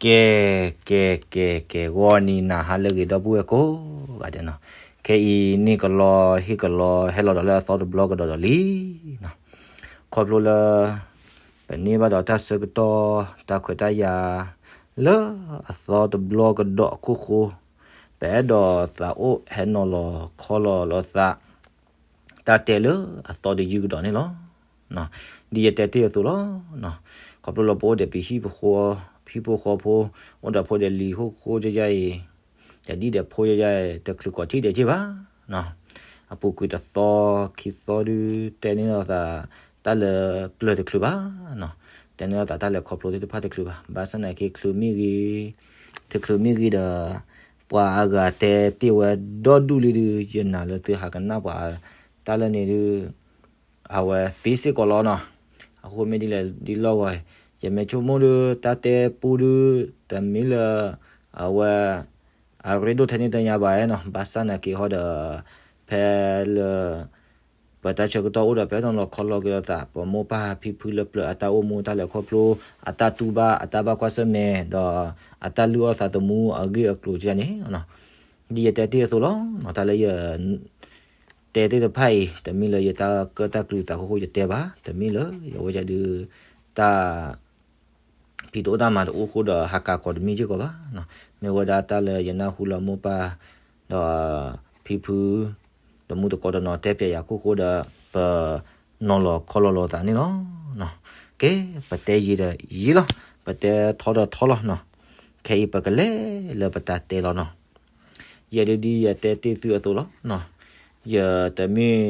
ကဲ, ကဲ, ကဲ, ကဲ, ဂီၤနံၤနၤဟါလၢအဂ့ၤ ဒီပုၢ်ဝဲၢ်ကိးဂၤဒဲးနီၤ, ခဲအံၤန့ၣ်ကလီဟ့ၣ်ကလီဟဲလီၤဒီးလၢအသီတဘျီကဒီးဒီးလံနီၤ, ခီဖျိလၢ ပန့ၢ်ဘၣ်ဒီးတၢ်ဆၢကတီၢ် တၢ်ခွဲးတၢ်ယာ် လၢအသီတဘျီကဒီးအခိၣ်ဃိ, ပအဲၣ်ဒိးသးအိၣ်ဟဲနီၤလီၤခီလီၤလိာ်သး တၢ်တဲလၢအသီတယုၢ်ကဒီးန့ၣ်လီၤ. ဒ်ယတဲတ့ၢ်အသိးလီၤ. ခီဖျိလၢပအိၣ်ဒီးပဟံၣ်ဖိဃီ, ဟံၣ်ဖိဃီဖိ, အိၣ်ဒီးဖိဒီးလံၤ ဟိၣ်ဃိယယအံၤ, ဒီးဒ်ဒီးဖိယယအံၤ တချုးကိးထံၣ်ဒဲးက့ၢ်ဘၣ်. အပူၤကွံာ်တသီခံသီဒုး တဲန့ၢ်လိာ်သး တၢ်လၢပျၢၤတချုးဘၣ်, တဲန့ၢ်လိာ်သးတၢ်လဲၤခီဖျိသ့ၣ်တဖၣ်တချုးဘၣ်. ဘၣ်ဆၣ်သနာ်က့ ချုးမ့ၢ်ဂ့ၤ, တချုးမ့ၢ်ဂ့ၤဒီး ပှၤအဂၤတဲတ့ၢ်ဝဲဒီဒူၣ်လံဒုး ယနာ်လၢသုဟးကနၣ်ပှၤတၢ်လၢန့ၣ်ဒုး အဝဲသ့စ့ၢ်ကီးလီၤနီၤ. အဃိမ့ၢ်ဒ်လဲၣ်ဒ်လီၢ်ဂီၤ, ယမ့ၢ်ဆိကမိၣ်ဒုး တၢ်တဲပူဒုး တမ့ၢ်လၢ အဝဲ အရ့ဒိၣ်ထဲန့ၣ်တညါဘၣ်နီၤ. ဘၣ်ဆၣ်သနာ်က့ဟီဒီး ဖဲလၢ ပတၢ်ဆၢကတီၢ်အိၣ်ဒီးပအဲၣ်ဒိးနီၤလီၤခီလီၤက့ၤလိာ်သး ပမိၢ်ပၢ်ဖံဖုလၢပျၢၤအတၢ်အိၣ်မူ တၢ်လဲၤခီဖျိ အတၢ်တူၢ်ဘၣ် အတၢ်ဘၣ်ကွၢ်ဆၢၣ်မဲာ် ဒီးအတၢ်လုၢ်အီၣ်သးသမူအဂ့ၢ်အကျိၤန့ၣ် ဒ်ယတဲတ့ၢ်အသိးလီၤ. တၢ်လၢယ တဲသ့ၣ်တဖၣ်အံၤ တမ့ၢ်လၢယတၢ်ကၢၣ်တၢ်ကျူသးခိၣ်ဃိယတဲဘၣ်, တမ့ၢ်လၢယဝဲဒုး တၢ် ဖံးတအိၣ်တၢ်မၤတအိၣ်ဃိဒီး ဟးကးကီးတမ့ၢ်စ့ၢ်ကီးဘၣ်. မ့ၢ်ဝဲဒၣ်တၢ်လၢယနၢ်ဟူလၢမိၢ်ပၢ် ဒီးဖံဖု တမူတကိးတနီၤတဲပျဲယၤခိၣ်ဃိဒီး ပနီၤလီၤခီလီၤလိာ်သးန့ၣ်လီၤ. ကဲ, ပတဲယံာ်ဒီးယံာ်လီၤ, ပတဲထီဒီးထီလီၤနီၤ. ခဲအံၤပကလဲၤလၢပတၢ်တဲလီၤနီၤ. ယဲဒုးဒ်ယတဲတ့ၢ်သုအသိးလီၤ. ယတမ့ၢ်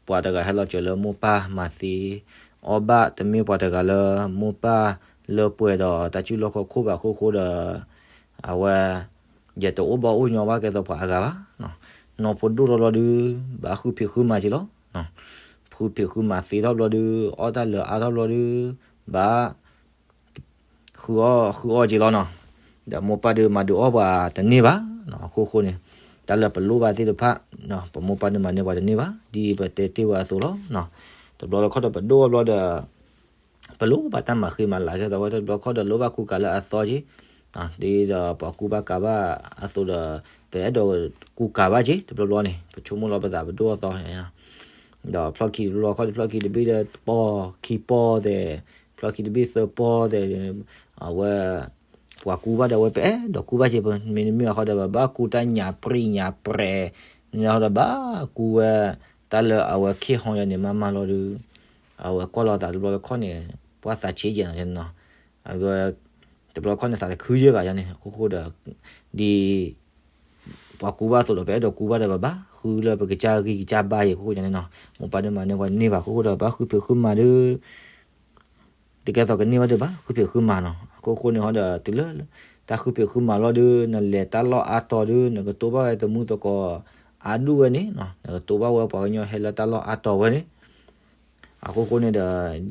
ပှၤတဂၤဟဲလီၤစၢၤလၢမိၢ်ပၢ်မၤသ့အီၣ်ဘၣ်, တမ့ၢ်ပှၤတဂၤလၢမိၢ်ပၢ်လၢပှဲၤဒီးတၢ်စုၣ်လီၢ်ခီၣ်ခိၣ်ဘၣ်အခိၣ်ဃိဒီး အဝဲ ယတအိၣ်ဘၣ်အိၣ်ညီဘၣ်ကဲသိးပှၤအဂၤဘၣ်. နီၢ်ဖိဒိၣ်ထီၣ်ဘျီဒုး ဘၣ်ဃုဖံးဃုမၤက့ၤလီၤ. ဃုဖံးဃုမၤသ့ထီၣ်ဘျီဒုး အီၣ်တၢ်လၢအါထီၣ်ဘျီဒုး ဘၣ် ဃုအီၣ်ဃုအီၣ်က့ၤလီၤနီၤ. ဒီးမိၢ်ပၢ်ဒုးမၤဒုးအီၣ်ပှၤတန့ၢ်ဘၣ်. အခိၣ်ဃိန့ၣ် တၢ်လၢပလိၣ်ဘၣ်သ့ၣ်တဖၣ် ပမိၢ်ပၢ်ဒုးမၤန့ၢ်ပှၤတန့ၢ်ဘၣ် ဒ်ပတဲတ့ၢ်ဝဲအသိးလီၤ. တဘျီတခီၣ်ဒီးပဒိၣ်အီၣ်ဘျီဒီး ပလိၣ်ဘၣ်တၢ်မၤဃ့မၤလၤကဲသိးဝဲ တဘျီခီၣ်ဒီးလိၣ်ဘၣ်ကူကၤလၢအသီက့ၤ, ဒ်ဒီးပှၤကူဘၣ်ကၤဘၣ်အသိးဒီး ပအဲၣ်ဒိးကူကၤဘၣ်က့ၤ တဘျီဘျီန့ၣ် ပဆိကမိၣ်လီၤပသးပဒိၣ်အီၣ်သီ ဒီးဖျီၣ်ခံတဘျီခီၣ်တဖျီၣ်ခံတဘ့ၣ်ဒီးတပီၢ်ခံပီၢ်သဲး, ဖျီၣ်ခံတဘ့ၣ်သၢပီၢ်သဲး, အဝဲ ပှၤကူဘၣ်ဒီးအဝဲပအဲၣ်ဒိးကူဘၣ်က့ၤ ပမ့တမ့ၢ်အဃိဒီး ပဘၣ်ကူတၢ်ညၣ်ပြံၣ်ညၣ်ပြဲၤ န့ၣ်ဟီဒီးဘၣ်ကူဝဲ တၢ်လၢအဝဲခ့ၣ်ဟီယၤန့ၣ် မၤမၤလီၤဒုး အဝဲကွၢ်လီၤသးတဘျီတခီၣ်န့ၣ် ပှၤသးဆံးယဲၢ်နီၤ. အဝဲ တဘျီတခီၣ်န့ၣ်သးတခုယဲၢ်ဘၣ်ယၤန့ၣ် အခိၣ်ဃိဒီး ဒ် ပှၤကူဘၣ်အသိးဒီး ပအဲၣ်ဒိးကူဘၣ်ဒီး ပဘၣ်ဃုလၢပကစၢ်ဂံၢ်ကစၢ်ဘါယဲၢ်အခိၣ်ဃိန့ၣ်နီၤ. မိၢ်ပၢ်ဒုးမၤန့ၢ်ပှၤတန့ၢ်ဘၣ်အခိၣ်ဃိဒီး ဘၣ်ဃုဖံးဃုမၤဒုး တကဲသိးကန့ၢ်ဘၣ်ဒုးဘၣ် ဃုဖံးဃုမၤနီၤ. အခိၣ်ဃိန့ၣ်ဟီဒီး တုၤလၢ တၢ်ဃုဖံးဃုမၤလီၤဒုး နလဲၤတၢ်လီၢ်အါတီၤဒုး နကတိၢ်ဘၣ်ဝဲတမူသကိးအါဒူၣ်ဝဲန့ၣ် နကတိၢ်ဘၣ်ဝဲပှၤကညီဟဲလၢတၢ်လီၢ်အါတီၤဝဲန့ၣ် အခိၣ်ဃိန့ၣ်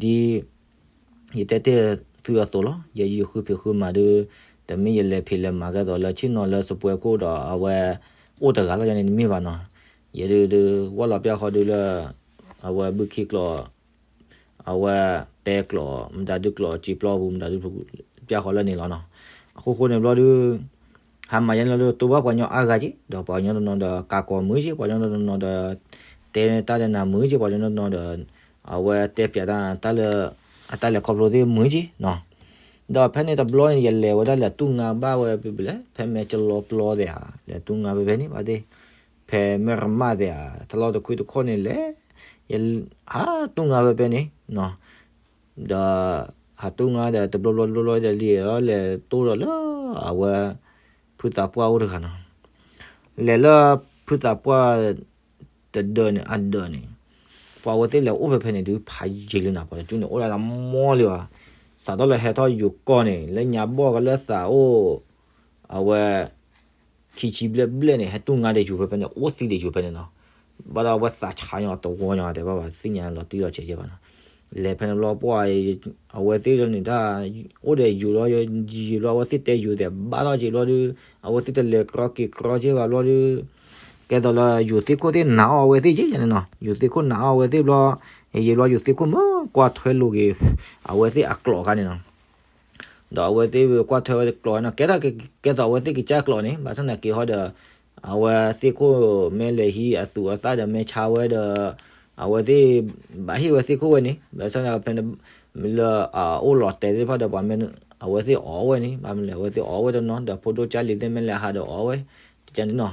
ဒီး ဒ် ယတဲတ့ၢ်သုအသိးလီၤ. ယဃုဖံးဃုမၤဒုး တမ့ၢ်ယလဲၤဖံးလဲၤမၤကဲသိးလၢဆ့ၣ်နီၤလၢစပွဲခိၣ်ဒီး အဝဲ အိၣ်တဂၤလီၤယၤန့ၣ်တမ့ၢ်ဘၣ်နီၤ. ယဒုးဒုး ဝဲလီၤပျၢ်ဃီဒုးလၢ အဝဲဘုခ့ကျိာ် အဝဲပဲကျိာ် မတၤဒုးကျိာ် စံာ်ပျီပူၤ မတၤဒုး ပျၢ်ဃီလၢန့ၣ်လီၤနီၤ. အခိၣ်ဃိန့ၣ်ဘျီဒုး ဟါမၢ်ယဲန့ၣ်လီၤဒုး တိၢ်ဘၣ်ပှၤကညီအါဂၤက့ၤ ဒီးပှၤကညီတနီၤဒီး ကးကိးမုာ်က့ၤ ပှၤကညီတနီၤဒီး တဲတၢ်ဒီးနၤမုာ်က့ၤ ပှၤကညီတနီၤဒီး အဝဲတဲပျးတၢ် တၢ်လၢ အတၢ်လဲၤခီဖျိသ့ၣ်မုာ်က့ၤနီၤ. ဒီးဖဲန့ၣ်တဘျီန့ၣ် ယလဲၤဝဲဒၣ်လဲၤတူၢ်ငါဘၣ်ဝဲဘျဲၣ် ဖဲမဲာ်ကလီပျီသ့ၣ်ဧါ လဲၤတူၢ်ငါဖဲဖဲန့ၣ်ဘၣ်သ့ၣ် ဖဲမဲၢ်ရမၣ်သ့ၣ်ဧါ တၢ်လီၢ်တခွ့တခီၣ်န့ၣ်လဲၣ် ယဟးတူၢ်ငါဖဲဖဲန့ၣ်နီၤ. ဒီး ဟးတူၢ်ငါဒီးတဘျီဘျီတဘျီဘျီဒီးလံ လဲၤတိၢ်ဒီးလၢ အဝဲ ဖုသးပှၢ်အိၣ်တဂၤနီၤ. လဲၤလၢ ဖုသးပှၢ် တဒၢးန့ၣ် အဒၢးန့ၣ် ပှၤဝဲသ့ၣ်လဲၤအိၣ်ဖဲဖဲန့ၣ်ဒုး ဖးယံာ်လံနီၤ ပှၤတကၠူၣ်န့ၣ် အိၣ်ဒၣ်တၢ်မီလံဘၣ်. စးထီၣ်လၢဟဲထီၣ်ယိၤကီၢ်န့ၣ် လၢညါဘီၣ်ကလၢသးအိၣ် အဝဲ ခံဆံဘျဲၣ်ဘျဲၣ်န့ၣ် ဟဲတူၢ်ငါဒီးယိၤဖဲဖဲန့ၣ် အိၣ်သံဒီးယိၤဖဲန့ၣ်နီၤ. ဘၣ်ဒီးအဝဲသးဆါညီတဝီညီတဲဘၣ်ဘၣ် သ့ၣ်ညါလီၤတံၢ်လီၤဆဲးကဲဘၣ်နီၤ. လဲၤဖဲန့ၣ်ဘျီပှၤ အဝဲသ့ၣ်လၢန့ၣ်တၢ် အိၣ်ဒီးယိၤလီၤ ယံာ်ဘျီ အဝဲသ့ၣ်တဲယိၤသဲးဘၣ်ထီၣ်က့ၤဘျီဒုး အဝဲသ့ၣ်တလဲၤကြီက့ၤကြီက့ၤဘၣ်ဘျီဒုး ကဲသိးလၢယိၤသ့ၣ်ခိၣ်သ့ၣ်နာ်အီၣ်အဝဲသ့ၣ်က့ၤန့ၣ်နီၤ. ယိၤသ့ၣ်ခိၣ်နာ်အီၣ်အဝဲသ့ၣ်ဘျီ ယံာ်ဘျီယိၤသ့ၣ်ခိၣ်မၢကွၢ်ထွဲလိာ်က့ၤ အဝဲသ့ၣ်အကျိာ်အခါန့ၣ်နီၤ. ဒီးအဝဲသ့ၣ်ကွၢ်ထွဲဝဲကျိးနီၤ ကဲထီၣ်ကဲသိးအဝဲသ့ၣ်ကစၢ်ကျိးန့ၣ် ဘၣ်ဆၣ်သနာ်က့ဟီဒီး အဝဲသ့ၣ်ခိၣ်မ့ၢ်လဲၤဟံးအသူးအသၣ်ဒီးမ့ၢ်ဆါဝဲဒီး အဝဲသ့ၣ် ဘၣ်ဟ့ၣ်ဝဲသ့ၣ်ခိၣ်ဝဲန့ၣ် ဘၣ်ဆၣ်သနာ်က့ဖဲန့ၣ် လၢအအိၣ်လီၤတဲာ်သ့ၣ်တဖၣ်ဒီးပှၤမ့ၢ် အဝဲသ့ၣ်အီၣ်ဝဲန့ၣ် ဘၣ်မနုၤလဲၣ် အဝဲသ့ၣ်အီၣ်ဝဲတနီၤ ဒီးဖိဒိၣ်ကၢ်လံၤသ့ၣ်မ့ၢ်လဲၤဟးဒီးအီၣ်ဝဲ တကန့ၣ်နီၤ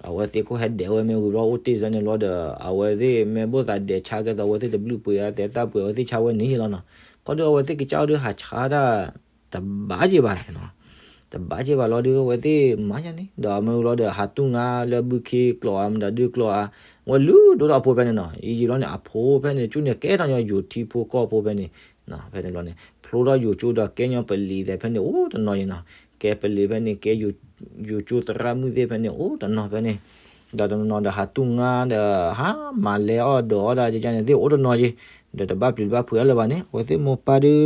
အဝဲသ့ၣ်ခိၣ်ဟဲဒဲးဝဲမ့ၢ်ဝံၤဘျီအိၣ်တ့ၢ်စၢန့ၣ်ဘျီဒီး အဝဲသ့ၣ်မ့ၢ်ဘၣ်သးဒဲးဆါကဲသိးအဝဲသ့ၣ်တဘျုးပှ့ၤအသဲသၣ်ပှ့ၤအဝဲသ့ၣ်ဆါဝဲန့ၣ်လီၤနီၤ ခီဒီးအဝဲသ့ၣ်ကစၢ်အိၣ်ဒီးဟးဆါတၢ် တဘၣ်က့ၤဘၣ်နီၤ တဘၣ်က့ၤဘၣ်လီၤဒီး အဝဲသ့ၣ်မၤယါန့ၣ် ဒီးမ့ၢ်ဝံၤလီၤဒီး ဟးတူၢ်ငါလၢဘုခ့ကျိးဧါ မတၤဒုကျိးဧါ ဝဲလုၢ်ဒိၣ်ထီၣ်အဖိဖဲန့ၣ်နီၤ ယံာ်ယံာ်လီၤန့ၣ် အဖိဖဲန့ၣ် ကၠူၣ်န့ၣ် ကဲထီၣ်ညီယိၤထံဖိကီၢ်ဖိဖဲန့ၣ် ဖဲန့ၣ်ဘျီန့ၣ် ဖျိထီၣ်ယိၤကၠိဒီးကဲညီပလံၤသဲးဖဲန့ၣ် အိၣ်တနီၤယံၤနီၤ ကဲပလံၤဖဲန့ၣ် ကဲ ယိၤကၠိသရၣ်မုၣ်သ့ၣ်ဖဲန့ၣ် အိၣ်တနီၤဖဲန့ၣ် ဒီးတနီၤဒီးဟးတူၢ်ငါဒီး ဟးမၤလဲၤအီၣ်ဒီးအီၣ်ဒၣ်ယန့ၣ်သ့ၣ်အိၣ်တနီၤယံၤ ဒီးတဘၣ်ပျံၤတဘၣ်ဖုးအါလၢၤဘၣ်န့ၣ် အဝဲသ့ၣ်မိၢ်ပၢ်ဒီး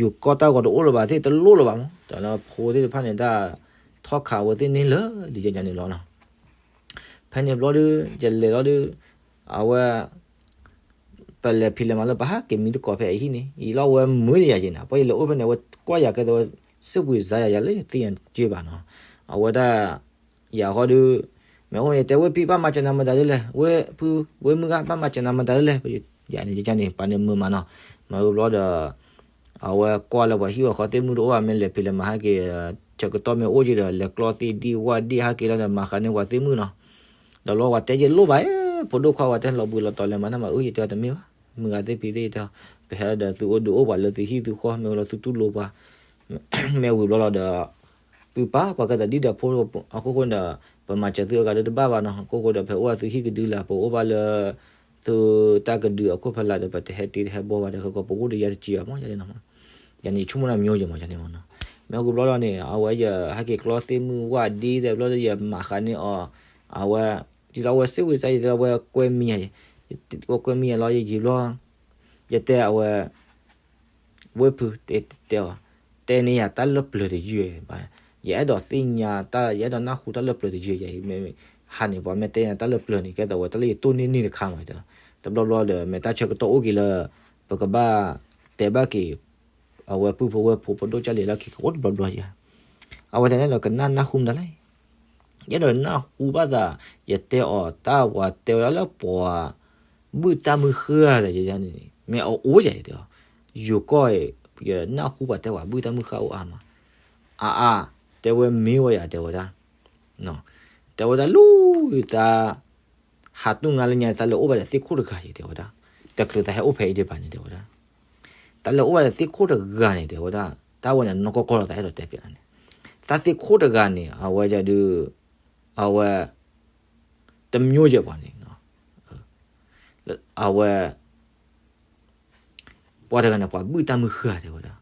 ယိၤကီၢ်တၢ်ဂီၤတအိၣ်လၢၤဘၣ်သ့ၣ်တလိၣ်လၢၤဘၣ်မး ဒီးလၢဖိသ့ၣ်တဖၣ်န့ၣ် တၢ်ထီၣ်ခးအဝဲသ့ၣ်န့ၣ်လၢာ်လံယန့ၣ်လီၤနီၤ ဖဲန့ၣ်ဘျီဒီး ယလဲၤလီၤဒီး အဝဲ ပလဲၤဖံးလဲၤမၤလၢပဟးက့ၤမံတကိးဖဲအဟံၣ်န့ၣ် ယံာ်လီၤဝဲမုာ်ယၤယံၤနီၤ ပှၤယလဲၤအိၣ်ဖဲန့ၣ် အဝဲကွၢ်ယၤကဲသိး စံးဘှံးစါယၤ ယၤလၢယသ့ၣ်ညါတက့ၢ်ဘၣ်နီၤ အဝဲဒၣ် ယၤဃီဒီး မ့ၢ်အိၣ်န့ၣ် တဲဝဲဖံဘၣ်မၤစၢၤနၤမတၤဒ်လဲၣ် ဝဲဖု ဝဲမုၢ်ဂၤဘၣ်မၤစၢၤနၤမတၤဒ်လဲၣ် ယၤန့ၣ်ယကန့ၣ် ပှၤန့ၣ်မုာ်မးနီၤ မ့ၢ်ဝံၤဘျီဒီး အဝဲကွၢ်လၢပှၤဟံၣ်ဝဲဃီသ့ၣ်မုၢ်တအိၣ်ဘၣ် မ့ၢ်လဲၤဖံးလဲၤမၤဟဲက့ၤ ဆၢကတီၢ်မ့ၢ်အိၣ်က့ၤဒီး လဲၤကျီသ့ၣ်ဒံၣ်ဝၣ်ဒံၣ်ဟဲက့ၤလီၤဒီး မၤဃးန့ၢ်ပှၤသ့ၣ်မုၢ်နီၤ ဒီးလီၤဝဲတဲယလိၣ်ဘၣ် ဖိဒိၣ်ခွါဝဲတဲ လီၤဘှံးလီၤတီၤလဲၤမၤတၢ်မၤအုၣ်ယတဲတမ့ၢ်ဘၣ် မုၢ်ဂၤသ့ၣ်ဖံသ့ၣ်ယတဲ ပဟဲဒီးသုအိၣ်ဒုးအိၣ်ပှၤလၢသုဟံၣ်သုဃီ မ့ၢ်ဝံၤလီၤသုတူၢ်လိာ်ပှၤ မ့ၢ်ဝံၤဘျီလီၤဒီး သုပာ်ပှၤကဲသိးဒ်ဒီးဖိအခိၣ်ဃိဒီး ပမၤစၢၤသုအဂၤဒီးတဘၣ်ဘၣ်နီၤ အခိၣ်ဃိဒီး ဖဲအိၣ်သုဟံၣ်ကဒုလၢ် ပအိၣ်ဘၣ်လၢ သုတၢ်ကဒုအခိၣ်ဖဲလၢ်ဒီး ပတဟဲတ့တဟဲဘှီဘၣ်ဒီး ဃကပအိၣ်ဒီးယၤတစံးဘၣ်မး ယန့ၣ်နီၤ ယန့ၣ်ဆိကမိၣ်နၤမ့ၢ်ယဲမး ယန့ၣ်မးနီၤ မ့ၢ်ဝံၤဘျီလီၤန့ၣ် အဝဲယဟဲက့ၤကျီသ့ၣ်မုၢ်ဝၣ်ဒံၣ်သဲးဘျီဒီး ယမၤဃးန့ၢ်အီၤ အဝဲ ဒ်လီၤဝဲစ့ၢ်ဝံၤစါယံၤ ဒ်လီၤဝဲကွဲမံယၤ ဝဲကွဲမံယၤလီၤ ယယံာ်ဘျီ ယတဲအဝဲ ဝဲဖုတဲတဲအီၤ တဲန့ၢ်ယၤတၢ်လၢပျၢၤတယုၢ်ဘၣ် ယအဲၣ်ဒိးသ့ၣ်ညါတၢ် ယအဲၣ်ဒိးနၢ်ဟူတၢ်လၢပျၢၤတယုၢ်ယၤ မ့ၢ်ဟးန့ၣ် ပှၤမ့ၢ်တဲယၤတၢ်လၢပျၢၤန့ၣ် ကဲသိးဝဲတၢ်လၢယတိၢ်နီၣ်န့ၢ်တခါမး တဘျီဘျီဒီး မ့ၢ်တၢ်ဆၢကတီၢ်အိၣ်က့ၤလၢ ပကဘၣ်တဲဘၣ်က့ၤ အဝဲပုၢ်ဖိဝဲၢ်ဖိ ဖိဒိၣ်ကၢ်လံၤလၢခံကအိၣ်တဘျီဘျီယၤ အဝဲတန့ၣ်ဒီးကနၣ်နၢ်ဟူမတၤလဲၣ် ယအဲၣ်ဒိးနၢ်ဟူဘၣ်သး ယတဲအီၤတၢ်ဝဲတဲဝဲဒၣ်လၢပှၤ ဘုၣ်တၢ်မုၢ်ဃၢ်သးယဲန့ၣ် မ့ၢ်အအိၣ်ယၤတဲအီၤ ယိၤကီၢ် ယနၢ်ဟူပှၤတဲဝဲဘုၣ်တၢ်မုၢ်ဃၢ်အိၣ်အါမး အါအါ တဲဝဲမ့ၢ်ဝဲယၤတဲဝဲဒၣ် တဲဝဲဒၣ်လၢ သး ဟးတူၢ်ငါလၢညါ သးလဲၤအိၣ်ဘၣ်ဒီးသ့ၣ်ခိၣ်တဂၤယတဲဝဲဒၣ် တချုးသးဟဲအိၣ်ဖဲအံၤဒံးဘၣ်န့ၣ်တဲဝဲဒၣ် သးလဲၤအိၣ်ဘၣ်ဒီးသ့ၣ်ခိၣ်တဂၤန့ၣ်တဲဝဲဒၣ် တၢ်ဝဲန့ၣ်နီၢ်ကီၢ်ကီၢ်လီၤသးအဲၣ်ဒိးတဲပျးန့ၣ် သးသ့ၣ်ခိၣ်တဂၤန့ၣ် အဝဲဒၣ်ဒုး အဝဲ တမျိုးယဲၢ်ပှၤန့ၣ် အဝဲ ပှၤတဂၤန့ၣ် ပှၤဘုၣ်တၢ်မုၢ်ဃၢ်တဲဝဲဒၣ်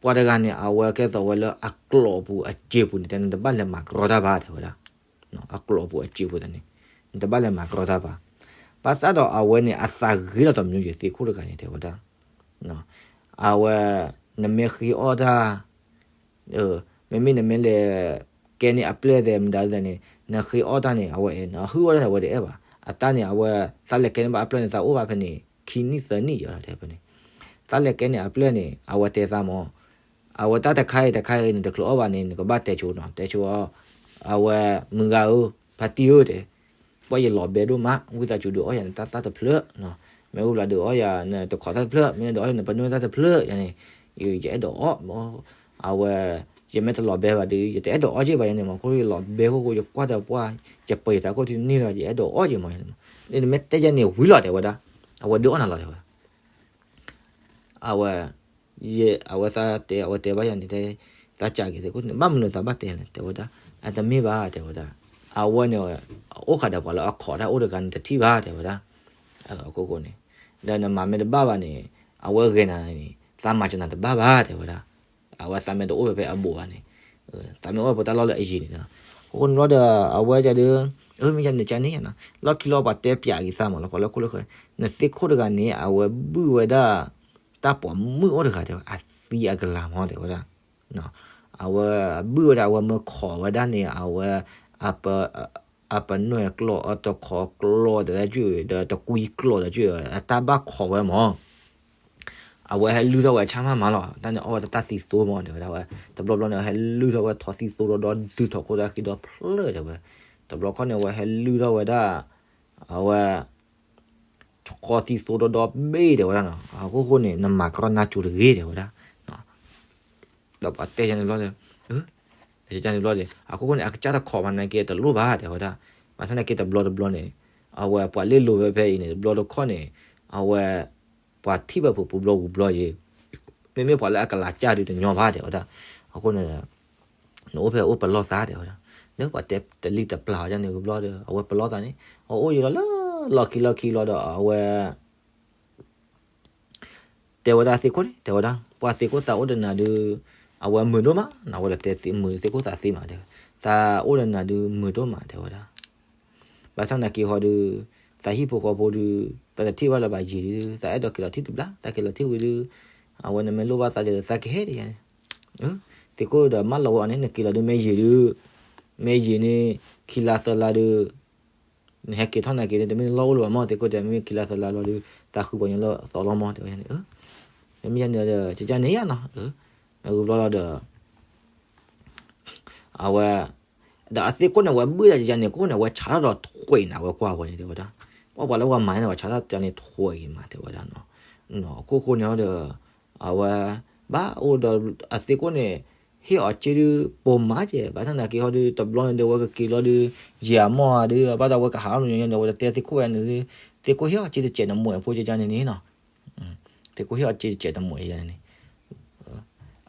ပှၤတဂၤန့ၣ် အဝဲကဲသိးဝဲလၢအကျိာ်ပူၤအစ့ပူၤန့ၣ် တဲနတဘၣ်လဲၤမၤကြီတၢ်ဘၣ်တဲဝဲဒၣ် အကျိာ်ပူၤအစ့ပူၤန့ၣ် နတဘၣ်လဲၤမၤကြီတၢ်ဘၣ် ဘၣ်ဆၣ်ဒီးအဝဲန့ၣ် အသးဂ့ၤလီၤတမျိုးယဲၢ်သ့ၣ်ခိၣ်တဂၤန့ၣ်တဲဝဲဒၣ် အဝဲ နမ့ၢ်ဃ့အီၣ်တၢ် မ့မ့ၢ်နမ့ၢ်လဲၤ ကဲန့ၢ်အပျဲၢ်သဲးမတၤသဲးန့ၣ် နဃ့အီၣ်တၢ်န့ၣ် အဝဲအဲၣ် နဟုၣ်အီၣ်တၢ်န့ၣ် အဝဲတအဲၣ်ဘၣ် အတၢ်န့ၣ် အဝဲ သးလဲၤကဲန့ၢ်ဘၣ်အပျဲၢ်န့ၣ် သးအိၣ်ဘၣ်ဖဲန့ၣ် ခံနံၣ်သၢနံၣ်ယဲၢ်တဲဖဲန့ၣ် သးလဲၤကဲန့ၢ်အပျဲၢ်န့ၣ် အဝဲတဲသးမး အဝဲတၢ်တခါအံၤတခါအံၤန့ၣ် တချုးအီၣ်ဘၣ်န့ၣ် နကဘၣ်တဲဆိနီၤ တဲဆိအီၤ အဝဲ မုၢ်ဂၤဧၢ ဖါတံၢ်ဧၢတဲ ပှၤယလီၤဘဲဒိၣ်မး ဝံသးစူၤဒုးအီၣ်ယၤနတၢ်သၣ်တဖျၢၣ် မ့ၢ်ဝံၤဘျီဒုးအီၣ်ယၤနတခိးသၣ်တဖျၢၣ် မ့ၢ်ဒုးအီၣ်ယၤနပနွဲၢ်သၣ်တဖျၢၣ်ယၤန့ၣ် ယအဲၣ်ဒိးအီၣ် အဝဲ ယမ့ၢ်တလီၤဘဲဘၣ်ဒီး ယတအဲၣ်ဒိးအီၣ်က့ၢ်ဘၣ်ယၤန့ၣ်မး ခိၣ်ယလီၤဘဲခိၣ်ခိၣ် ယကွၢ်တပှၢ် ယပၢၤယသးခိၣ်ထံန့ၢ်လီၤ ယအဲၣ်ဒိးအီၣ်က့ၢ်မး နမ့ၢ်တဲယၤန့ၣ်ဝံၤလီၤတဲဝဲဒၣ် အဝဲဒုးအီၣ်နၤလီၤတဲဝဲ အဝဲ ယ အဝဲသးတဲ အဝဲတဲဘၣ်ယၤန့ၣ် တဲ သးစံးက့ၤသ့ၣ်ခိၣ်န့ၣ် ဘၣ်မနုၤသးဘၣ်တဲလဲၣ် တဲဝဲဒၣ် အတမ့ၢ်ဘၣ် တဲဝဲဒၣ် အဝဲန့ၣ် အိၣ်ဃာ်ဒီးပှၤလၢအခီးတၢ်အိၣ်တဂၤန့ၣ်တထံၣ်ဘၣ် တဲဝဲဒၣ် အခိၣ်ဃိန့ၣ် ဒီးနမၤမ့ၢ်တဘၣ်ဘၣ်န့ၣ် အဝဲဂဲၤနၤန့ၣ် သးမၤစၢၤနၤတဘၣ်ဘၣ် တဲဝဲဒၣ် အဝဲသးမ့ၢ်တအိၣ်ဖဲဖဲအဘူးဘၣ်န့ၣ် သးမ့ၢ်အိၣ်ဖဲတၢ်လီၢ်လၢအယံၤန့ၣ် အခိၣ်ဃိန့ၣ်ဘျီဒီး အဝဲဒၣ်ဒီး အမ့ၢ်ယၤန့ၣ်ကန့ၣ် လီၢ်ခံလီၤပှၤတဲပျးက့ၤသးမးလီၤ ပှၤလၢခိၣ်လၢဃၢၤ နသ့ၣ်ခိၣ်တဂၤန့ၣ် အဝဲဘုၣ်ဝဲဒၣ် တၢ်ပိာ်မုၣ်အိၣ်တဂၤတဲဝဲ အသံအကလၤမး တဲဝဲဒၣ် အဝဲဘုၣ်ဝဲဒၣ် အဝဲမ့ၢ်ခိးဝဲဒၣ်န့ၣ် အဝဲ အပ အပနွဲၣ်ကျိာ် အတခိးကျိာ် ဒီးတကွံကျိာ်ဒီး အတၢ်ဘၣ်ခိးဝဲမး အဝဲဟဲလုၢ်ထီၣ်ဝဲဆၣ်မးမးလီၤ. တၢ်န့ၣ်အီၣ်ဝဲတၢ်သံသိမး တဲဝဲဒၣ်ဝဲ, တဘျီဘျီန့ၣ် ဟဲလုၢ်ထီၣ်ဝဲထိးသံသိဒီဒီဒုးထီၣ်ခိၣ်တၢ်ဃံဒီဖျၢၣ် တဲဝဲ, တဘျီခီန့ၣ် အဝဲဟဲလုၢ်ထီၣ်ဝဲဒၣ် အဝဲ ထိးသံသိဒီဒီဘ့ၣ် တဲဝဲဒၣ်နီၤ. အခိၣ်ဃိန့ၣ် နမၤကရီနါကၠိတဂ့ၤ တဲဝဲဒၣ်. ဒီးပှၤတဲယၤန့ၣ်ဘျီဒီး, တဲယၤန့ၣ်ဘျီဒီး အခိၣ်ဃိန့ၣ် အကစၢ်တခိးဘၣ်နာ်က့တလိၣ်ဘၣ် တဲဝဲဒၣ်. ဘၣ်ဆၣ်နာ်က့တဘျီတဘျီန့ၣ် အဝဲပှၤလ့လိာ်ဝဲဖဲအံၤန့ၣ် တဘျီတခီၣ်န့ၣ် အဝဲ ပှၤထံၣ်ဘၣ်ဖုးပူၤဘျီဂူၤဘျီယံၤ, မ့မ့ၢ်ပှၤလၢအကလၤကၢ်ဒုးတညီဘၣ် တဲဝဲဒၣ်. အဃိန့ၣ် နအိၣ်ဖဲအိၣ်ပလီၢ်သး တဲဝဲဒၣ်. ဒီးပှၤတဲတလံတပျၢ်အီၤန့ၣ်ဂူၤဘျီဒီး အဝဲပလီၢ်သးန့ၣ် အအိၣ်ယံၤလီၤလၢ လီၢ်ခံလီၢ်ခံလီၤဒီး အဝဲ တဲဝဲဒၣ်သ့ၣ်ခိၣ်န့ၣ် တဲဝဲဒၣ် ပှၤသ့ၣ်ခိၣ်သးအိၣ်ဒီးနၤဒုး အဝဲမုာ်ဒိၣ်မးနီၤ, အဝဲဒီးတဲမုာ်သ့ၣ်ခိၣ်သးသ့မး တဲဝဲ, သးအိၣ်ဒီးနၤဒုးမုာ်ဒိၣ်မး တဲဝဲဒၣ်. ဘၣ်ဆၣ်နာ်က့ဟီဒုး သးဟံၣ်ဖိဃီဖိဒုး သးတထံၣ်ဘၣ်လၢၤဘၣ်ယံာ်ဒုး သးအဲၣ်ဒိးက့ၤလီၤထံၣ်တဘျီ, သးက့ၤလီၤထံၣ်ဝံၤဒုး အဝဲနမ့ၢ်လိၣ်ဘၣ်သးဒီး သးကဟဲဒ်ယၤန့ၣ်. သ့ၣ်ခိၣ်ဒီးမၢလီၤဝဲအီၤန့ၣ် နက့ၤလီၤဒုး မ့ၢ်ယံာ်ဒုး မ့ၢ်ယံာ်န့ၣ် ခံလါသၢလါဒုး နဟဲက့ၤထီၣ်နာ်က့န့ၣ် တမ့ၢ်နလီၢ်အိၣ်လၢၤဘၣ်မး, သ့ၣ်ခိၣ်တဲ မ့မ့ၢ်ခံလါသၢလါလီၤဒုး သးဃုပှၤကညီလၢအသီလီၤမး တဲဝဲန့ၣ်. မ့မ့ၢ်ယၤန့ၣ်ဒီး ကကန့ၣ်ယၤနီၤ, မ့ၢ်ဂုၤဘျီလီၤဒီး အဝဲ ဒီးအသ့ၣ်ခိၣ်န့ၣ် အဝဲဘုၣ်ဒၣ်ကကန့ၣ် ခိၣ်န့ၣ် အဝဲဆးထီၣ်ဒီးထွဲးနၤဝဲကွၢ်ဝဲန့ၣ် တဲဝဲဒၣ်. ပှၤပှၤလၢပှၤမၤန့ၣ် ပှၤဆးထီၣ်ကကန့ၣ်ထွဲးဂ့ၤမး တဲဝဲဒၣ်နီၤ. ခိၣ်ဃိန့ၣ်ဒီး အဝဲ ဘၣ်အိၣ်ဒီးအသ့ၣ်ခိၣ်န့ၣ် ဟ့ၣ်အီၤစ့ဒုး ပိာ်မးကဲ, ဘၣ်ဆၣ်နာ်က့ဟီဒုး တဘျီန့ၣ်ဒီး အဝဲကက့ၤလီၤဒုး ယံာ်အမီၢ်ဧါဒုး ဘၣ်ဒီးအဝဲကဟးလီၤညီညီဒီး အဝဲတတဲသ့ၣ်ခိၣ်ဝဲန့ၣ်ဒုး သ့ၣ်ခိၣ်ဟ့ၣ်အီၤစ့တစဲးတမှဲးဖိကကန့ၣ်န့ၣ်နီၤ. သ့ၣ်ခိၣ်ဟ့ၣ်အီၤစ့တစဲးတမှဲးယၤန့ၣ်န့ၣ်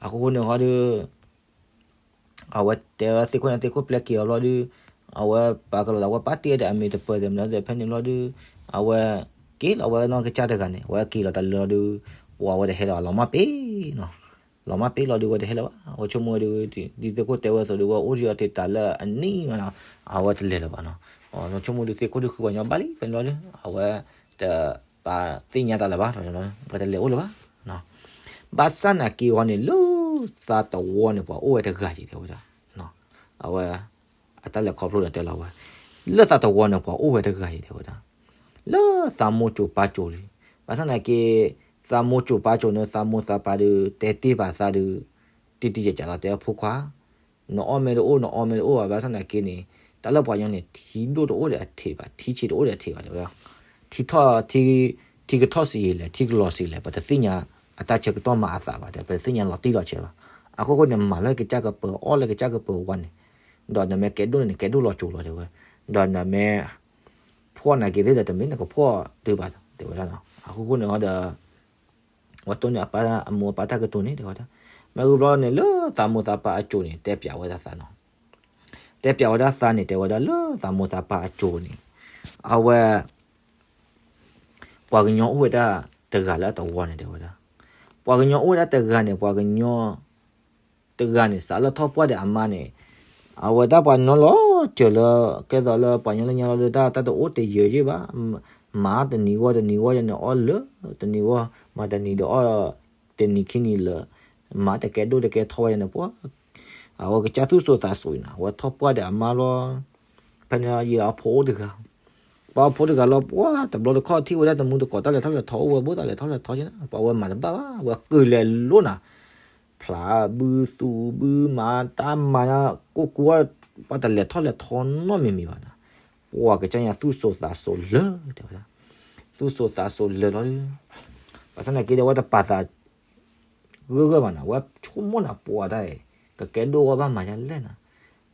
အဃိဃိန့ၣ်ဟီဒုး အဝဲတဲဝဲသ့ၣ်ခိၣ်န့ၣ် သ့ၣ်ခိၣ်ပျဲက့ၤအီၤဘျီဒုး အဝဲပာ်ကလီၤဒီး အဝဲပာ်တ့ၢ်ဒီးအမ့ၢ်တပၢၢ်သ့ၣ်မနုၤသ့ၣ် ဖဲန့ၣ်ဘျီဒုး အဝဲ က့ၤလီၤဝဲနီၢ်ကစၢ်တဂၤန့ၣ် အဝဲက့ၤလီၤတၢ်လၢဒုး ပှၤဝဲတဟဲလၢၤဘၣ် လီၤမၢ်ပ့ၤနီၤ. လီၤမၢ်ပ့ၤလီၤဒုး ဝဲတဟဲလၢၤဘၣ်. အဝဲဆိကမိၣ်ဝဲဒုး ဒ်သ့ၣ်ခိၣ်တဲဝဲအသိးဒုး ဝဲအိၣ်ဒံးအီၤတ့ၢ်တၢ်လၢအနံၣ်မးနီၤ အဝဲတလဲၤလၢၤဘၣ်နီၤ. ဆိကမိၣ်ဒုးသ့ၣ်ခိၣ်ဒုးဃုပှၤညီဘၣ်လံ ဖဲန့ၣ်ဘျီဒုး အဝဲ တပာ်သ့ၣ်ညါတၢ်လၢၤဘၣ် ဝဲတလဲၤအိၣ်လၢၤဘၣ်. ဘၣ်ဆၣ်နာ်က့ဟီန့ၣ် လၢသးသဝီန့ၣ် ပှၤအိၣ်ဝဲတဂၤယံၤ တဲဝဲဒၣ်. အဝဲ အတၢ်လဲၤခီဖျိဒီးတဲလီၤဝဲ လၢသးသဝီန့ၣ် ပှၤအိၣ်ဝဲတဂၤယံၤ တဲဝဲဒၣ်. လၢသးမိၢ်စိၤပၢ်စိၤလံ. ဘၣ်ဆၣ်နာ်က့ သးမိၢ်စိၤပၢ်စိၤန့ၣ် သးမိၢ်သးပၢ်ဒုး တဲတ့ၢ်ဘၣ်သးဒုး တံၢ်တံၢ်ယၤယၤလီၤ တဲအဖိခွါ နအီၣ်မ့ၢ်တအိၣ် နအီမ့ၢ်တအိၣ်ဘၣ်. ဘၣ်ဆၣ်နာ်က့န့ၣ် တၢ်လၢပှၤကညီန့ၣ် ထံဒိၣ်တအိၣ်ဒီးအထံးဘၣ်, ထံဆံးတအိၣ်ဒီးအထံးဘၣ် တဲဝဲဒၣ်. ထံထီၣ် ထံ ထံကထီၣ်ဆံးယံာ်လဲၣ် ထံကလီၤဆံးလဲၣ် ပတသ့ၣ်ညါ အတၢ်ဆၢကတီၢ်မၤအသးဘၣ် တဲ ပတသ့ၣ်ညါလီၤတံၢ်လီၤဆဲးဘၣ်. အဃိဃိန့ၣ် မၤလၢကစၢ်ကပၤ အီၣ်လၢကစၢ်ကပၤဝဲန့ၣ် ဒီးနမ့ၢ်ကဲဒိၣ်န့ၣ် နကဲဒိၣ်လီၤစိၤလီၤ တဲဝဲ, ဒီးနမ့ၢ် ဖှီၣ်နာ်က့သ့ၣ်ဒီး တမ့ၢ်နကဖှီၣ်ဒုးဘၣ် တဲဝဲဒၣ်နီၤ. အဃိဃိန့ၣ်ဟီဒီး ဝဲတိၢ်န့ၢ်အပၢ်အမိၢ်အပၢ်တၢ်ကတိၤန့ၣ် တဲဝဲဒၣ်. မ့ၢ်ဂုၤဘျီန့ၣ် လၢသးမိၢ်သးပၢ်အစိၤန့ၣ် တဲပျးဝဲဒၣ်သးနီၤ. တဲပျးဝဲဒၣ်သးန့ၣ် တဲဝဲဒၣ်လၢသးမိၢ်သးပၢ်အစိၤန့ၣ် အဝဲ ပှၤကညီအိၣ်ဝဲဒၣ်တဂၤလၢအသဝီန့ၣ် တဲဝဲဒၣ်. ပှၤကညီအိၣ်ဝဲဒၣ်တဂၤန့ၣ် ပှၤကညီ တဂၤန့ၣ် စးလၢထီၣ်ပှၢ်ဒီးအမါန့ၣ် အဝဲဒၣ်ပှၤကညီလီၤစၢၤလၢ ကဲသိးလၢပှၤကညီလၢညါလီၤဒုး တၢ်တအိၣ်တယၢၤယ့ၢ်ဘၣ်. မၤတနံၤဂီၢ်တနံၤဂီၢ်ယဲန့ၣ် အီၣ်လၢတနံၤဂီၢ် မၤတနံၤဒီးအီၣ် တနံၤခံနံၤလၢ မၤတကဲဒိၣ်တကဲထီဝဲန့ၣ် ပှၤ အဝဲကစၢ်သူၣ်စိၤသးစိၤအံၤနီၤ အဝဲထီၣ်ပှၢ်ဒီးအမါလီၤ. ဖဲန့ၣ်ယံာ်အဖိအိၣ်တဂၤ ပှၤအဖိတဂၤလီၤ ပှၤတဘျီတခီၣ်ထံၣ်ဝဲဒၣ်တမူတကိးတၢ်လဲၤထီၣ်လဲၤထီအိၣ်ဝဲ ဘၣ်သးလဲၤထီၣ်လဲၤထီက့ၤန့ၣ် ပှၤဝဲမၤတဘၣ်ဘၣ် ဝဲကလဲၤလိၣ်နၤ ဖျးဘုသူဘုမၤ တၢ်မၤညါ ကိၢ်ကိၢ် ပှၤတလဲၤထီၣ်လဲၤထီနီတမံၤမံၤဘၣ်နီၤ. ပှၤကစၢ်ညါသူၣ်စိၤသးစိၤလၢာ် တဲဝဲဒၣ်. သူၣ်စိၤသးစိၤလၢာ်လီၤ. ဘၣ်ဆၣ်နာ်က့ဒီး ဝဲတပာ်သး ဂၢၢ်ဂၢၢ်ဘၣ်နီၤ ဝဲဆိကမိၣ်နၤ ပှၤတၢ်အံၤ ကကဲဒိၣ်ဂီၢ်ဘၣ်မၤဒ်လဲၣ်နီၤ.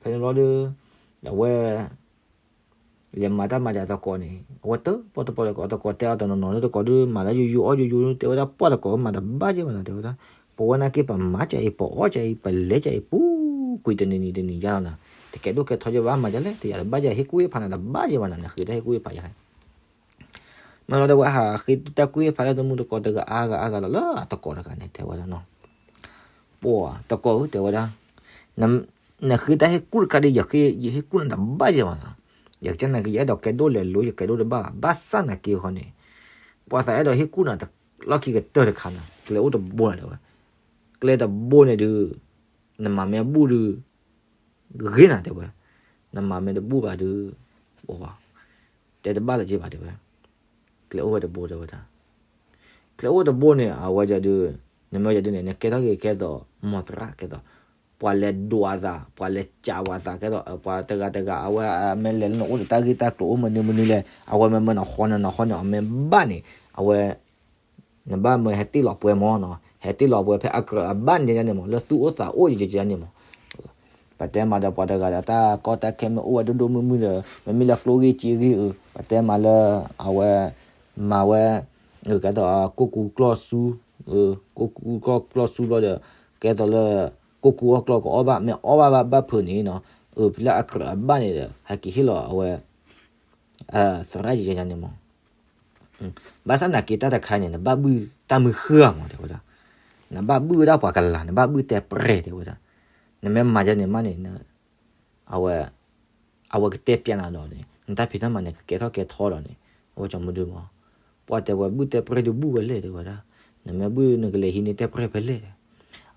ဖဲန့ၣ်လီၤဒီး အဝဲ လဲၤမၤတၢ်မၤဒီးအသကိးန့ၣ် အဝဲတပီတပီတကိး အသကိးတဲအီၤတနီၤနီၤလၢတကိးဒုး မၤလၢယိယိအီၣ်ယိယိ တဲဝဲဒၣ် ပှၤတကိးမၤတဘၣ်ယဲၢ်ဘၣ်နီၤ တဲဝဲဒၣ်. ပဝဲနာ်က့ ပမၤကၢ်အံၤ ပအီၣ်ကၢ်အံၤ ပလဲၤကၢ်အံၤ ပူၤကွံာ်တနံၤနံၤတနံၤယါလီၤနီၤ. တကဲဒိၣ်ကဲထီယဲၢ်ဘၣ် မၤဒ်လဲၣ် တယၤတဘၣ်ယဲၢ် ဟ့ၣ်ကူၣ်ဟ့ၣ်ဖးနၤတဘၣ်ယဲၢ်ဘၣ်နီၤ နဃ့တၢ်ဟ့ၣ်ကူၣ်ဟ့ၣ်ဖးယဲၢ် မ့ၢ်လီၤဒီး ဝဲဟးဃ့တၢ်ကူၣ်ဟ့ၣ်ဖးလၢတမူတကိးတဂၤအါဂၤအါဂၤလီၤ လၢအသကိးတဂၤန့ၣ် တဲဝဲဒၣ်နီၤ. ပှၤတကိးဧၢ တဲဝဲဒၣ်, နဃ့တၢ်ဟ့ၣ်ကူၣ်တခါဒီး ယဟ့ၣ်ကူၣ်နၤတဘၣ်ယဲၢ်ဘၣ်နီၤ. ယကစၢ်နာ်က့ ယအဲၣ်ဒိးကဲဒိၣ်လဲၤလိၤ ယကဲဒိၣ်တဘၣ် ဘၣ်ဆၣ်နာ်က့ဃီန့ၣ် ပှၤသးအဲၣ်ဒိးဟ့ၣ်ကူၣ်နၤလီၢ်ခံကတၢၢ်တခါနီၤ ကျဲအိၣ်တဘိနီၤ တဲဝဲ. ကျဲတဘိန့ၣ်ဒုး နမၤမ့ၢ်အဘူၣ်ဒုး ဂ့ၤနၤ တဲဝဲ, နမၤမ့ၢ်တဘူၣ်ဘၣ်ဒုး တဲတဘၣ်လၢၤဘၣ် တဲဝဲ, ကျဲအိၣ်ဝဲတဘိ တဲဝဲဒၣ်. ချၢအိၣ်တဘိန့ၣ် အဝဲဒုး, နမ့ၢ်ဒုးန့ၣ် နကဲထီၣ်က့ၤကဲသိး မီၢ်သရၣ်ကဲသိး, ပှၤလဲၤဒွးအသး ပှၤလဲၤကးဝဲအသးကဲသိး ပှၤတဂၤတဂၤ အဝဲမ့ၢ်လဲၤလၢနအိၣ်ဒီးတၢ်ဂ့ၢ်တၢ်ကျိၤအိၣ်မနုၤမနုၤလဲၣ် အဝဲမ့ၢ်မၢနဃီနနဃီန့ၣ် အမ့ၢ်ဘၣ်န့ၣ် အဝဲ နဘၣ်မၢဟဲတ့ၢ်လီၤပှဲၤမၢ်နီၤ ဟဲတ့ၢ်လီၤပှဲၤဖဲအကြၢးအဘၣ်န့ၣ်န့ၣ်မၢ် လၢသူၣ်အိၣ်သးအိၣ်ယဲန့ၣ်မၢ် ပတဲမးဒီးပှၤတဂၤဒီး တၢ်ကီတၢ်ခဲမ့ၢ်အိၣ်ဝဲဒိၣ်ဒိၣ်မုၢ်မုၢ်ဒီး မ့မ့ၢ်လၢကျိၣ်ဂ့ၢ်စ့ဂ့ၢ်အု ပတဲမးလၢ အဝဲ မၤဝဲ ကဲသိး ကိၢ်ကူကျီၢ်စူ ကိၢ်ကူကျီၢ်စူဘျီဒီး ကဲသိးလၢ ကိၢ်ကူအီၣ်ကျီၢ်ကအီၣ်ဘၣ် မ့ၢ်အီၣ်ဘၣ်ဘၣ်ဘၣ်ဖုးန့ၣ်နီၤ အု ဖဲလၢအကြၢးအဘၣ်န့ၣ်ဒီး ဟဲက့ၤဟ့ၣ်လီၤအဝဲ သရၣ်ယဲန့ၣ်မၢ် ဘၣ်ဆၣ်သနာ်က့တၢ်တခါန့ၣ် နဘၣ်ဘုၣ်တၢ်မုၢ်ဃၢ်မး တဲဝဲဒၣ်, နဘၣ်ဘုၣ်ဝဲဒၣ်ပှၤကလၤ နဘၣ်ဘုၣ်တဲပြဲၢ်တဲဝဲဒၣ်, နမ့ၢ်မၤယဲန့ၣ်မးန့ၣ် အဝဲ အဝဲကတဲပျးနၤဒီးန့ၣ် နတၢ်ဖံးတၢ်မၤန့ၣ် ကကဲထီၣ်ကဲထီဒီးန့ၣ် အဝဲကၠီမုၢ်ဒုမၢ်, ပှၤတဲဝဲဘုၣ်တဲပြဲၢ်ဒုးဘုၣ်ဝဲလဲၣ်တဲဝဲဒၣ်, နမ့ၢ်ဘုၣ်နကလဲၤဟံးန့ၢ်တဲပြဲၢ်ဖဲလဲၣ်,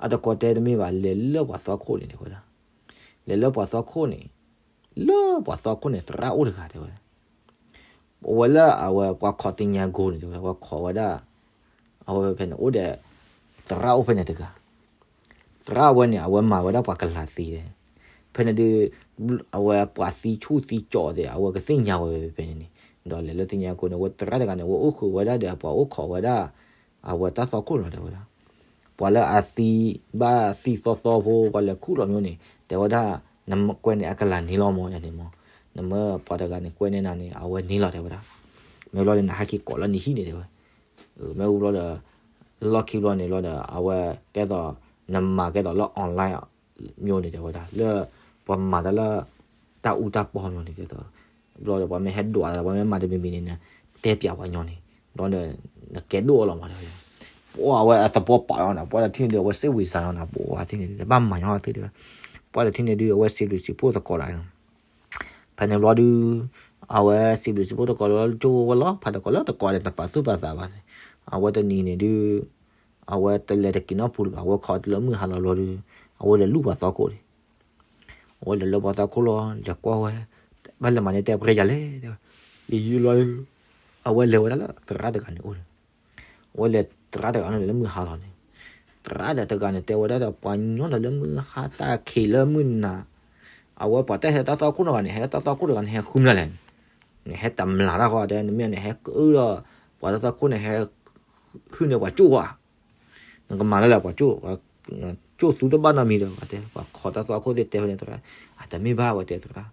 အတကိးတဲတမ့ၢ်ဘၣ် လဲၤလၢပှၤသီခိၣ်န့ၣ်တဲဝဲဒၣ်, လဲၤလၢပှၤသီခိၣ်န့ၣ် လၢပှၤသီခိၣ်န့ၣ် သရၣ်အိၣ်တဂၤတဲဝဲဒၣ် အဝဲလၢအဝဲပှၤခိးသ့ၣ်ညါကိန့ၣ်တဲဝဲဒၣ် ပှၤခိးဝဲဒၣ်, အဝဲဖဲန့ၣ်အိၣ်ဒီး သရၣ်အိၣ်ဖဲန့ၣ်တဂၤ, သရၣ်ဝဲန့ၣ် အဝဲမၤဝဲဒၣ်ပှၤကလၤသံ, ဖဲန့ၣ်ဒုး အဝဲပှၤသံဆူၣ်သံကၠီးသ့ၣ် အဝဲကသ့ၣ်ညါဝဲဖဲန့ၣ်န့ၣ်, ဒီးလဲၤလၢသ့ၣ်ညါကိန့ၣ် အဝဲသရၣ်တဂၤန့ၣ် အဝဲအိၣ်ဃုာ်ဝဲဒၣ်ဒီးပှၤအိၣ်ခိးဝဲဒၣ် အဝဲတၢ်သီခိၣ်လီၤတဲဝဲဒၣ်, ပှၤလၢအသံဘၣ်သံသီသီဖိ ပှၤလဲၤခူၣ်လီၤမၠိန့ၣ် တဲဝဲဒၣ်, နကွဲးန့ၣ်အကလၤန့ၣ်လီၤမၢ်ယန့ၣ်မၢ်, နမ့ၢ်ပှၤတဂၤန့ၣ်ကွဲးန့ၢ်နၤန့ၣ် အဝဲန့ၣ်လီၤတဲဝဲဒၣ်, မ့ၢ်ဘျီဒီးနဟဲက့ၤကိးလၢနဟံၣ်န့ၣ်တဲဝဲ, မ့ၢ်ဝံၤဘျီဒီး လီၢ်ခံဘျီန့ၣ်ဘျီဒီး အဝဲကဲသိး နမၤကဲသိးလၢ online မၠိန့ၣ်တဲဝဲဒၣ် လၢ ပှၤမၤတၢ်လၢ တၢ်အူတၢ်ပီမၠိန့ၣ်ကဲသိး, ဘျီဒီးပှၤမ့ၢ်ဟဲဒွး ပှၤမ့ၢ်မၤတမံၤမံၤန့ၣ် တဲပျးပှၤညီန့ၣ်, ဘျီဒီး နကဲဒိၣ်အလီၤမးတဲဝဲ, ပှၤအဝဲအသပှၢ်ပာ်လီၤနၤ ပှၤတထံၣ်န့ၣ်ဒုး အဝဲစ့ဝံစါလီၤနၤ ပှၤထံၣ်န့ၣ်ဒုး တဘၣ်မၤညီသ့တဲဝဲ, ပှၤတထံၣ်န့ၣ်ဒုး အဝဲစံးဘျုးစံးဖှိၣ်သကိးဒၣ် ဖဲန့ၣ်ဘျီဒုး အဝဲစံးဘျုးစံးဖှိၣ်သကိးလၢကၠိဝဲလီၤ ဖးသကိးလၢသကိးဒီး တပာ်သူၣ်ပာ်သးဘၣ်န့ၣ်, အဝဲတနံၤန့ၣ်ဒုး အဝဲတလဲၤတက့ၤနီတပူၤလၢၤဘၣ် အဝဲခိးတုၤလၢမုၢ်ဟါလီၤဘျီဒုး အဝဲလဲၤလူၢ်ပှၤသီခိၣ်န့ၣ်, အဝဲလဲၤလၢပှၤသီခိၣ်လီၤ လဲၤကွၢ်ဝဲ, ဘၣ်လဲၤမၤန့ၢ်တဲပြဲၢ်ယၤလဲၣ်, ယယုၢ်လီၤ, အဝဲလဲၤဝဲဒၣ်လၢသရၣ်တဂၤန့ၣ်အိၣ်န့ၣ်, အဝဲလဲၤသရၣ်တဂၤန့ၣ်လၢမုၢ်ဟါလီၤန့ၣ်, သရၣ်ဒီးတဂၤန့ၣ် တဲဝဲဒၣ်ဒီးပှၤညီဒီးလၢမုၢ်ဟါတၢ်ခံးလၢမုၢ်နၤ, အဝဲပှၤတၢ်ဟဲတၢ်သီခိၣ်တဂၤန့ၣ် ဟဲတၢ်သီခိၣ်တဂၤန့ၣ် ဟဲဃုမျးလဲၣ်, နဟဲတမျးတၢ်ဃီတဲ နမ့ၢ်န့ၣ် ဟဲကအုဒီး ပှၤတၢ်သီခိၣ်န့ၣ် ဟဲ ဟုၣ်န့ၢ်ပှၤကၠိၣ်ဧါ, နကမၤလၢလဲၣ်ပှၤကၠိၣ်, ကၠိၣ်သူတဘၣ်နီတမံၤဒီး တဲ ပှၤခိးတၢ်သီခိၣ်သ့ၣ်တဲဝဲန့ၣ်သရၣ်, အတမ့ၢ်ဘၣ်ဝဲတဲသရၣ်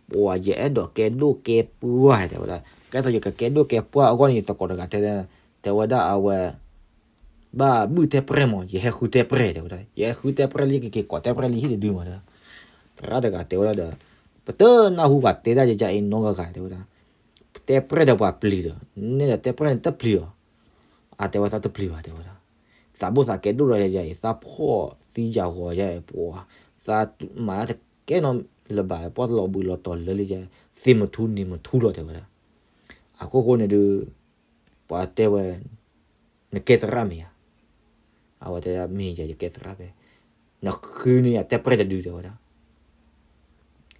ပှၤယအဲၣ်ဒိးကဲဒိၣ်ကဲပှၢ်တဲဝဲဒၣ်, ကဲသိးယကကဲဒိၣ်ကဲပှၢ်အဂီၢ်န့ၣ် ယသကိးတဂၤတဲ, တဲဝဲဒၣ်အဝဲ ဘၣ်ဘုၣ်တဲပြဲၢ်မး ယဟဲဃုတဲပြဲၢ်တဲဝဲဒၣ်, ယဟဲဃုတဲပြဲၢ်လၢယကက့ၤကိးတဲပြဲၢ်လၢဟံၣ်တဒုမးတဲ, သရၣ်တဂၤတဲဝဲဒၣ်ဒီး, ပတနၢ်ဟူဘၣ်တဲဒၣ်ယယအံၤနီတဂၤဂၤတဲဝဲဒၣ်, တဲပြဲၢ်ဒီးပှၤပျံၤဒီး, နဲဒီးတဲပြဲၢ်န့ၣ်တပျံၤအီၤ, အတဲဝဲသးတပျံၤဘၣ်တဲဝဲဒၣ်, သးဘိသးကဲဒိၣ်ဒီးယယအံၤ သးဖှီၣ်သံယၤဂီၤယဲပှၤ, သးမၤတၢ်တကဲနီတဘျီဘၣ် ပှၤလီၤဘှံးလီၤတီၤလၢလံယဲ, သ့ၣ်မထူန့ၣ်မထူလီၤတဲဝဲဒၣ်, အခိၣ်ဃိန့ၣ်ဒုး ပှၤတဲဝဲ, နကဲသရၣ်မ့ၢ်ဧါ, အဝဲတဲမ့ၢ်ယဲ ယကဲသရၣ်ဖဲ, နဃုန့ၢ်ယၤတဲပြဲၢ်တဒုတဲဝဲဒၣ်,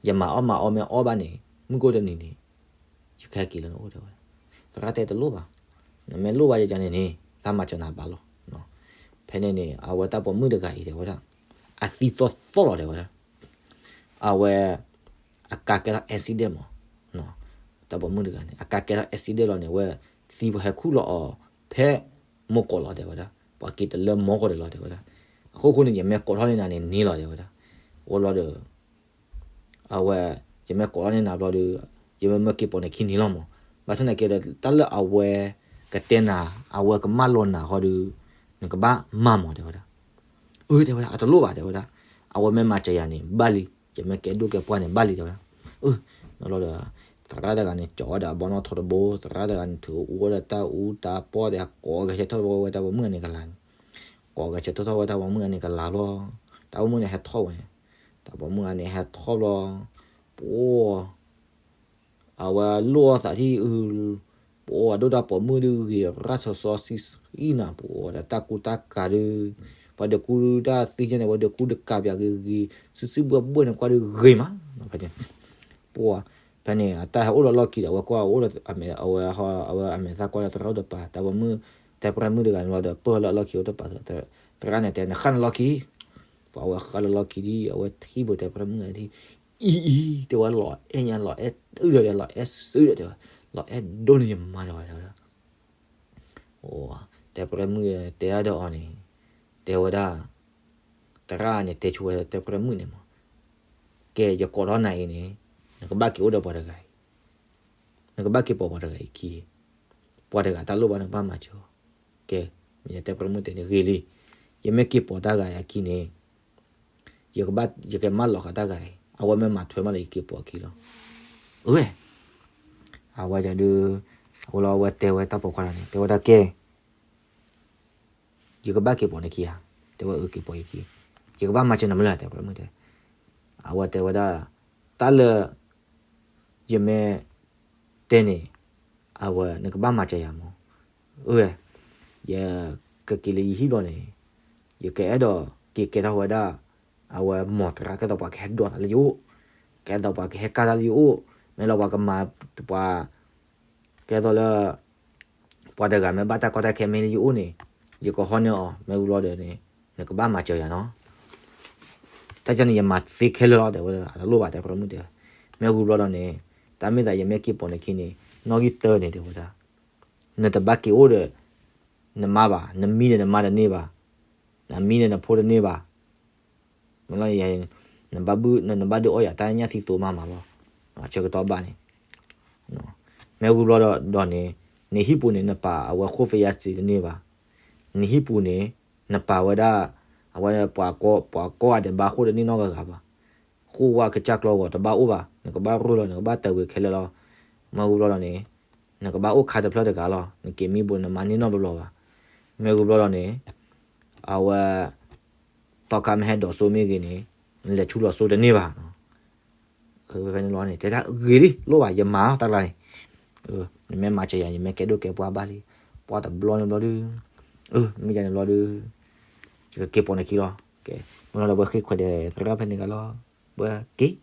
ယမၤအီၣ်မၤအီမ့ၢ်အီၣ်ဘၣ်န့ၣ် မုၢ်ကိၢ်တနံၤန့ၣ် ယကဟဲက့ၤလၢနအိၣ်တဲဝဲဒၣ်, သရၣ်တဲတလိၣ်ဘၣ်, နမ့ၢ်လိၣ်ဘၣ်ယၤန့ၣ်န့ၣ် သးမၤစၢၤနၤဘၣ်လီၤ, ဖဲန့ၣ်န့ၣ် အဝဲတၢ်ပိာ်မုၣ်တဂၤအံၤတဲဝဲဒၣ်, အသံသီသီလီၤတဲဝဲဒၣ် အဝဲ အကါကဲထီၣ် accident မး, တၢ်ပိာ်မုၣ်တဂၤန့ၣ် အကါကဲထီၣ် accident လီၤန့ၣ် အဝဲသံပှၤဟဲခူၣ်လီၤအီၤဖဲ မိၢ်ကီးလီၤတဲဝဲဒၣ်, ပှၤက့ၤတလၢမိၢ်ကီးတလီၤတဲဝဲဒၣ်, အခိၣ်ဃိန့ၣ် ယမ့ၢ်ကိးထီၣ်န့ၢ်နၤန့ၣ်န့ၣ်လီၤတဲဝဲဒၣ်, အိၣ်ဘျီဒီး အဝဲ ယမ့ၢ်ကိးထီၣ်န့ၢ်နၤဘျီဒီး ယမ့ၢ်မၢက့ၤပိာ်နခံန့ၣ်လီၤမး, ဘၣ်ဆၣ်သနာ်က့ဒီး တၢ်လၢအဝဲ ကတဲနၤ အဝဲကမၢလီၤနၤဃီဒီး နကဘၣ်မၤမးတဲဝဲဒၣ်, အၢ တဲဝဲဒၣ် အတလိၣ်ဘၣ်တဲဝဲဒၣ်, အဝဲမ့ၢ်မၤစၢၤယၤန့ၣ် ဘၣ်လံ, ယမ့ၢ်ကဲဒိၣ်ကဲပှၢ်န့ၣ် ဘၣ်လံတဲဝဲဒၣ်, အၢ ဘျီဒီး သရၣ်တဂၤန့ၣ် ကၠီဝဲဒၣ်အဘီနီၣ်ထိးတဘိ, သရၣ်တဂၤန့ၣ် ထုးအူဝဲဒၣ်တၢ်အူတၢ်ပီၢ်ဒီး ကိးဂဲၤဆၢထၢၣ်ဝဲတၢ်ပိာ်မုၣ်ဂၤန့ၣ်ကလၤန့ၣ်, ကိးဂဲၤဆၢထၢၣ်ထီၣ်ဝဲတၢ်ပိာ်မုၣ်ဂၤန့ၣ်ကလၤဘျီ, တၢ်ပိာ်မုၣ်န့ၣ်ဟဲထီၣ်ဝဲ, တၢ်ပိာ်မုၣ်ဂၤန့ၣ်ဟဲထီၣ်ဘျီ, ပှၤ အဝဲလိၣ်အသးထံၣ်အု, ပှၤဒိၣ်တၢ်ပိာ်မုၣ်ဒုးဂ့ၤရၣ်စီစီဆှံဆှံနၤ, ပှၤဒီးတၢ်ကူတၢ်ကၤဒုး, ပှၤဒုးကူတၢ်သံန့ၣ် ပှၤဒုးကူတကၤပၠးဂ့ၤဂ့ၤ, စုစုဘှဲၣ်ဘှဲၣ်န့ၣ်ကွၢ်ဒုးဂ့ၤမး, ဖဲန့ၣ်, ပှၤ, ဖဲန့ၣ် အတၢ်ဟဲအိၣ်လီၤလီၢ်ခံဒီး အဝဲကွၢ်အိၣ်ဒီး အဝဲ အဝဲအမဲာ်သၣ်ကွၢ်ဒီးသရၣ်အိၣ်ဒီးပၤ, တၢ်ပိာ်မုၣ် တဲပြၢမုၣ်တဂၤန့ၣ်လီၤဒီး ပၢၢ်လၢအလီၢ်ခံအိၣ်တပာ်သး, သရၣ်န့ၣ်တဲ နဃၣ်နလီၢ်ခံ, ပှၤဝဲဃၣ်လၢလီၢ်ခံဒ် အဝဲဟံၣ်ဖိတဲပြၢမုၣ်ဒ် အံၤအံၤ တဲဝဲလီၤအဲၣ်ညါ လီၤအဲၣ်တုဒီး လီၤအဲၣ်စုဒီးတဲဝဲ, လီၤအဲၣ်ဒိၣ်န့ၢ်ယမါတဲဝဲဒၣ် တဲပြၢမုၣ်တဲဒၣ်ဒီးအီၤန့ၣ်, တဲဝဲဒၣ်, သရၣ်န့ၣ်တဲဆိဝဲတဲပြၢမုၣ်န့ၣ်မး, ကဲ ယကိးထီၣ်နၤအံၤန့ၣ်, နကဘၣ်က့ၤအိၣ်ဒီးပှၤတဂၤအံၤ, နကဘၣ်က့ၤပိာ်ပှၤတဂၤအံၤခံ, ပှၤတဂၤတၢ်လိၣ်ဘၣ်နကဘၣ်မၤစၢၤ, ကဲ, မ့ၢ်တဲပြၢမုၣ်တဲန့ၣ်ဂ့ၤလံ, ယမ့ၢ်က့ၤပိာ်တၢ်ဂၤအံၤအခံန့ၣ် ယကဘၣ် ယကမၢလီၤဃာ်တၢ်ဂၤအံၤ အဝဲမ့ၢ်မၤထွဲမးဒီးယက့ၤပိာ်အခံလီၤ. အဝဲ, အဝဲဒုး, အဝဲလီၤအဝဲတဲဝဲတၢ်ပိာ်ခွါလီၤန့ၣ် တဲဝဲဒၣ်ကဲ, ယကဘၣ်က့ၤပိာ်နခံဧါ, တဲဝဲအက့ၤပိာ်ယခံ, ယကဘၣ်မၤစၢၤနမ့ၢ်လၢတဲပြၢမုၣ်တဲ, အဝဲတဲဝဲဒၣ်, တၢ်လၢ ယမ့ၢ်တဲန့ၣ်, အဝဲနကဘၣ်မၤစၢၤယၤမး, အၢ, ယကက့ၤလၢယဟံၣ်ဘျီန့ၣ်, ယကအဲၣ်ဒိးက့ၤကဲထီၣ်ဝဲဒၣ်, အဝဲမိၢ်သရၣ်ကဲသိးပှၤကဟဲဒိးသးလၢယအိၣ်, ကဲသိးပှၤကဟဲကၢ်တၢ်လၢယအိၣ်, မ့ၢ်လၢပှၤကမၤ, ပှၤ, ကဲသိးလၢ ပှၤတဂၤမ့ၢ်ဘၣ်တၢ်ကီတၢ်ခဲမ့ၢ်လၢယအိၣ်န့ၣ်, ယကဟီန့ၢ်အီၤ, မ့ၢ်ဝံၤဘျီဒီးန့ၣ်, နကဘၣ်မၤစၢၤယၤနီၤ. တၢ်န့ၣ်ယမၤသ့ခဲလၢာ်လီၤ တဲဝဲ, အတလိၣ်ဘၣ်တဲပြၢမုၣ်တဲ, မ့ၢ်ဝံၤဘျီဒီးန့ၣ်, တၢ်မ့ၢ်သးယမ့ၢ်က့ၤပိာ်နခံန့ၣ်, နီၣ်ဂံၢ်တၢန့ၣ်တဲဝဲဒၣ်, နတဘၣ်က့ၤအိၣ်ဒီး နမါဘၣ်, နမံဒီးနမါတန့ၢ်ဘၣ်, နမံဒီးနဖိတန့ၢ်ဘၣ် မ့ၢ်လီၤ, နဘၣ်ဒုးအီၣ်ယၤတၢ်ညၣ်သံသိမးမးလီၤ, ဆၢကတီၢ်ဘၣ်န့ၣ်, မ့ၢ်ဝံၤဘျီဒီးန့ၣ်, နဟံၣ်ပူၤန့ၣ် နပာ်အဝဲဃိၣ်ဖယါစ့တန့ၢ်ဘၣ်, နဟံၣ်ပူၤန့ၣ်, နပာ်ဝဲဒၣ်, အဝဲပှၤ, ပှၤကိးဂၤဒဲးဘၣ်ဃိၣ်တန့ၢ်နီတဂၤဘၣ်, ဃိၣ်ဝဲကစၢ်ကျီဂီၤတဘၣ်အိၣ်ဘၣ်, နကဘၣ်ရိၣ်လီၤ နကဘၣ်တၢ်ဝံၤခဲလၢာ်လီၤ, မ့ၢ်ဝံၤဘျီဒီးန့ၣ်, နကဘၣ်အိၣ်ခါတဖျၢၣ်တဂၤလီၤ, နက့ၤမံပူၤန့ၣ် နမါန့ၢ်နီတဘျီဘၣ်, မ့ၢ်ဝံၤဘျီဒီးန့ၣ်, အဝဲ သီခါမ့ၢ်ဟဲဒိးစိမ့ၢ်ဂ့ၤန့ၣ်, နလဲၤဆူလီၤစိတန့ၢ်ဘၣ်, ဖဲန့ၣ်လီၤန့ၣ် တဲဒၣ်ဂ့ၤလံ လိၣ်ဘၣ် ယမၤတၢ်လၢန့ၣ်, နမ့ၢ်မၤစၢၤယၤ ယမ့ၢ်ကဲဒိၣ်ကဲပှၢ်ဘၣ်လံ, ပှၢ်တဘျီန့ၣ်ဘျီဒုး, မ့ၢ်ယၤန့ၣ်ဘျီဒုး, ယကက့ၤပိာ်နခံလီၤ, မ့ၢ်လီၤဒီးဝဲဃ့ခွဲးဒီးသရၣ်ဖဲန့ၣ်ဂၤလီၤ, ဝဲက့ၤ,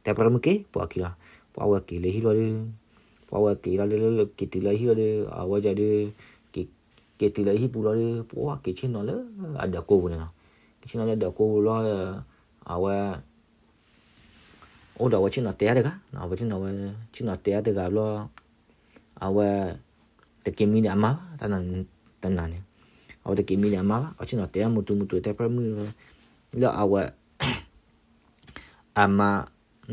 တဲပြၢမုၣ်က့ၤပိာ်အခံလီၤ, ပှၢ်ဝဲက့ၤလၢဟံၣ်လီၤဒုး, ပှၢ်ဝဲက့ၤလီၤလၢ က့ၤတုၤလၢဟံၣ်လီၤဒုး အဝဲဒုး, က့ၤတုၤလၢဟံၣ်ပူၤလီၤဒုး ပှၢ်က့ၤဆ့ၣ်နီၤလၢအဒၢးကိးပူၤန့ၣ်လီၤ, က့ၤဆ့ၣ်နီၤလၢဒၢးကိးပူၤလီၤ, အဝဲ အိၣ်ဒီးဝဲဆ့ၣ်နီၤတဲတဂၤ, ဝဲဆ့ၣ်နီၤတဲတဂၤဘျီ, အဝဲ တက့ၤမံဒီးအမါဘၣ်, တနၤန့ၣ်, အဝဲတက့ၤမံဒီးအမါဘၣ်, အဝဲဆ့ၣ်နီၤတဲမုၢ်တူမုၢ်တူတဲပြၢမုၣ်, လၢအဝဲ အမါ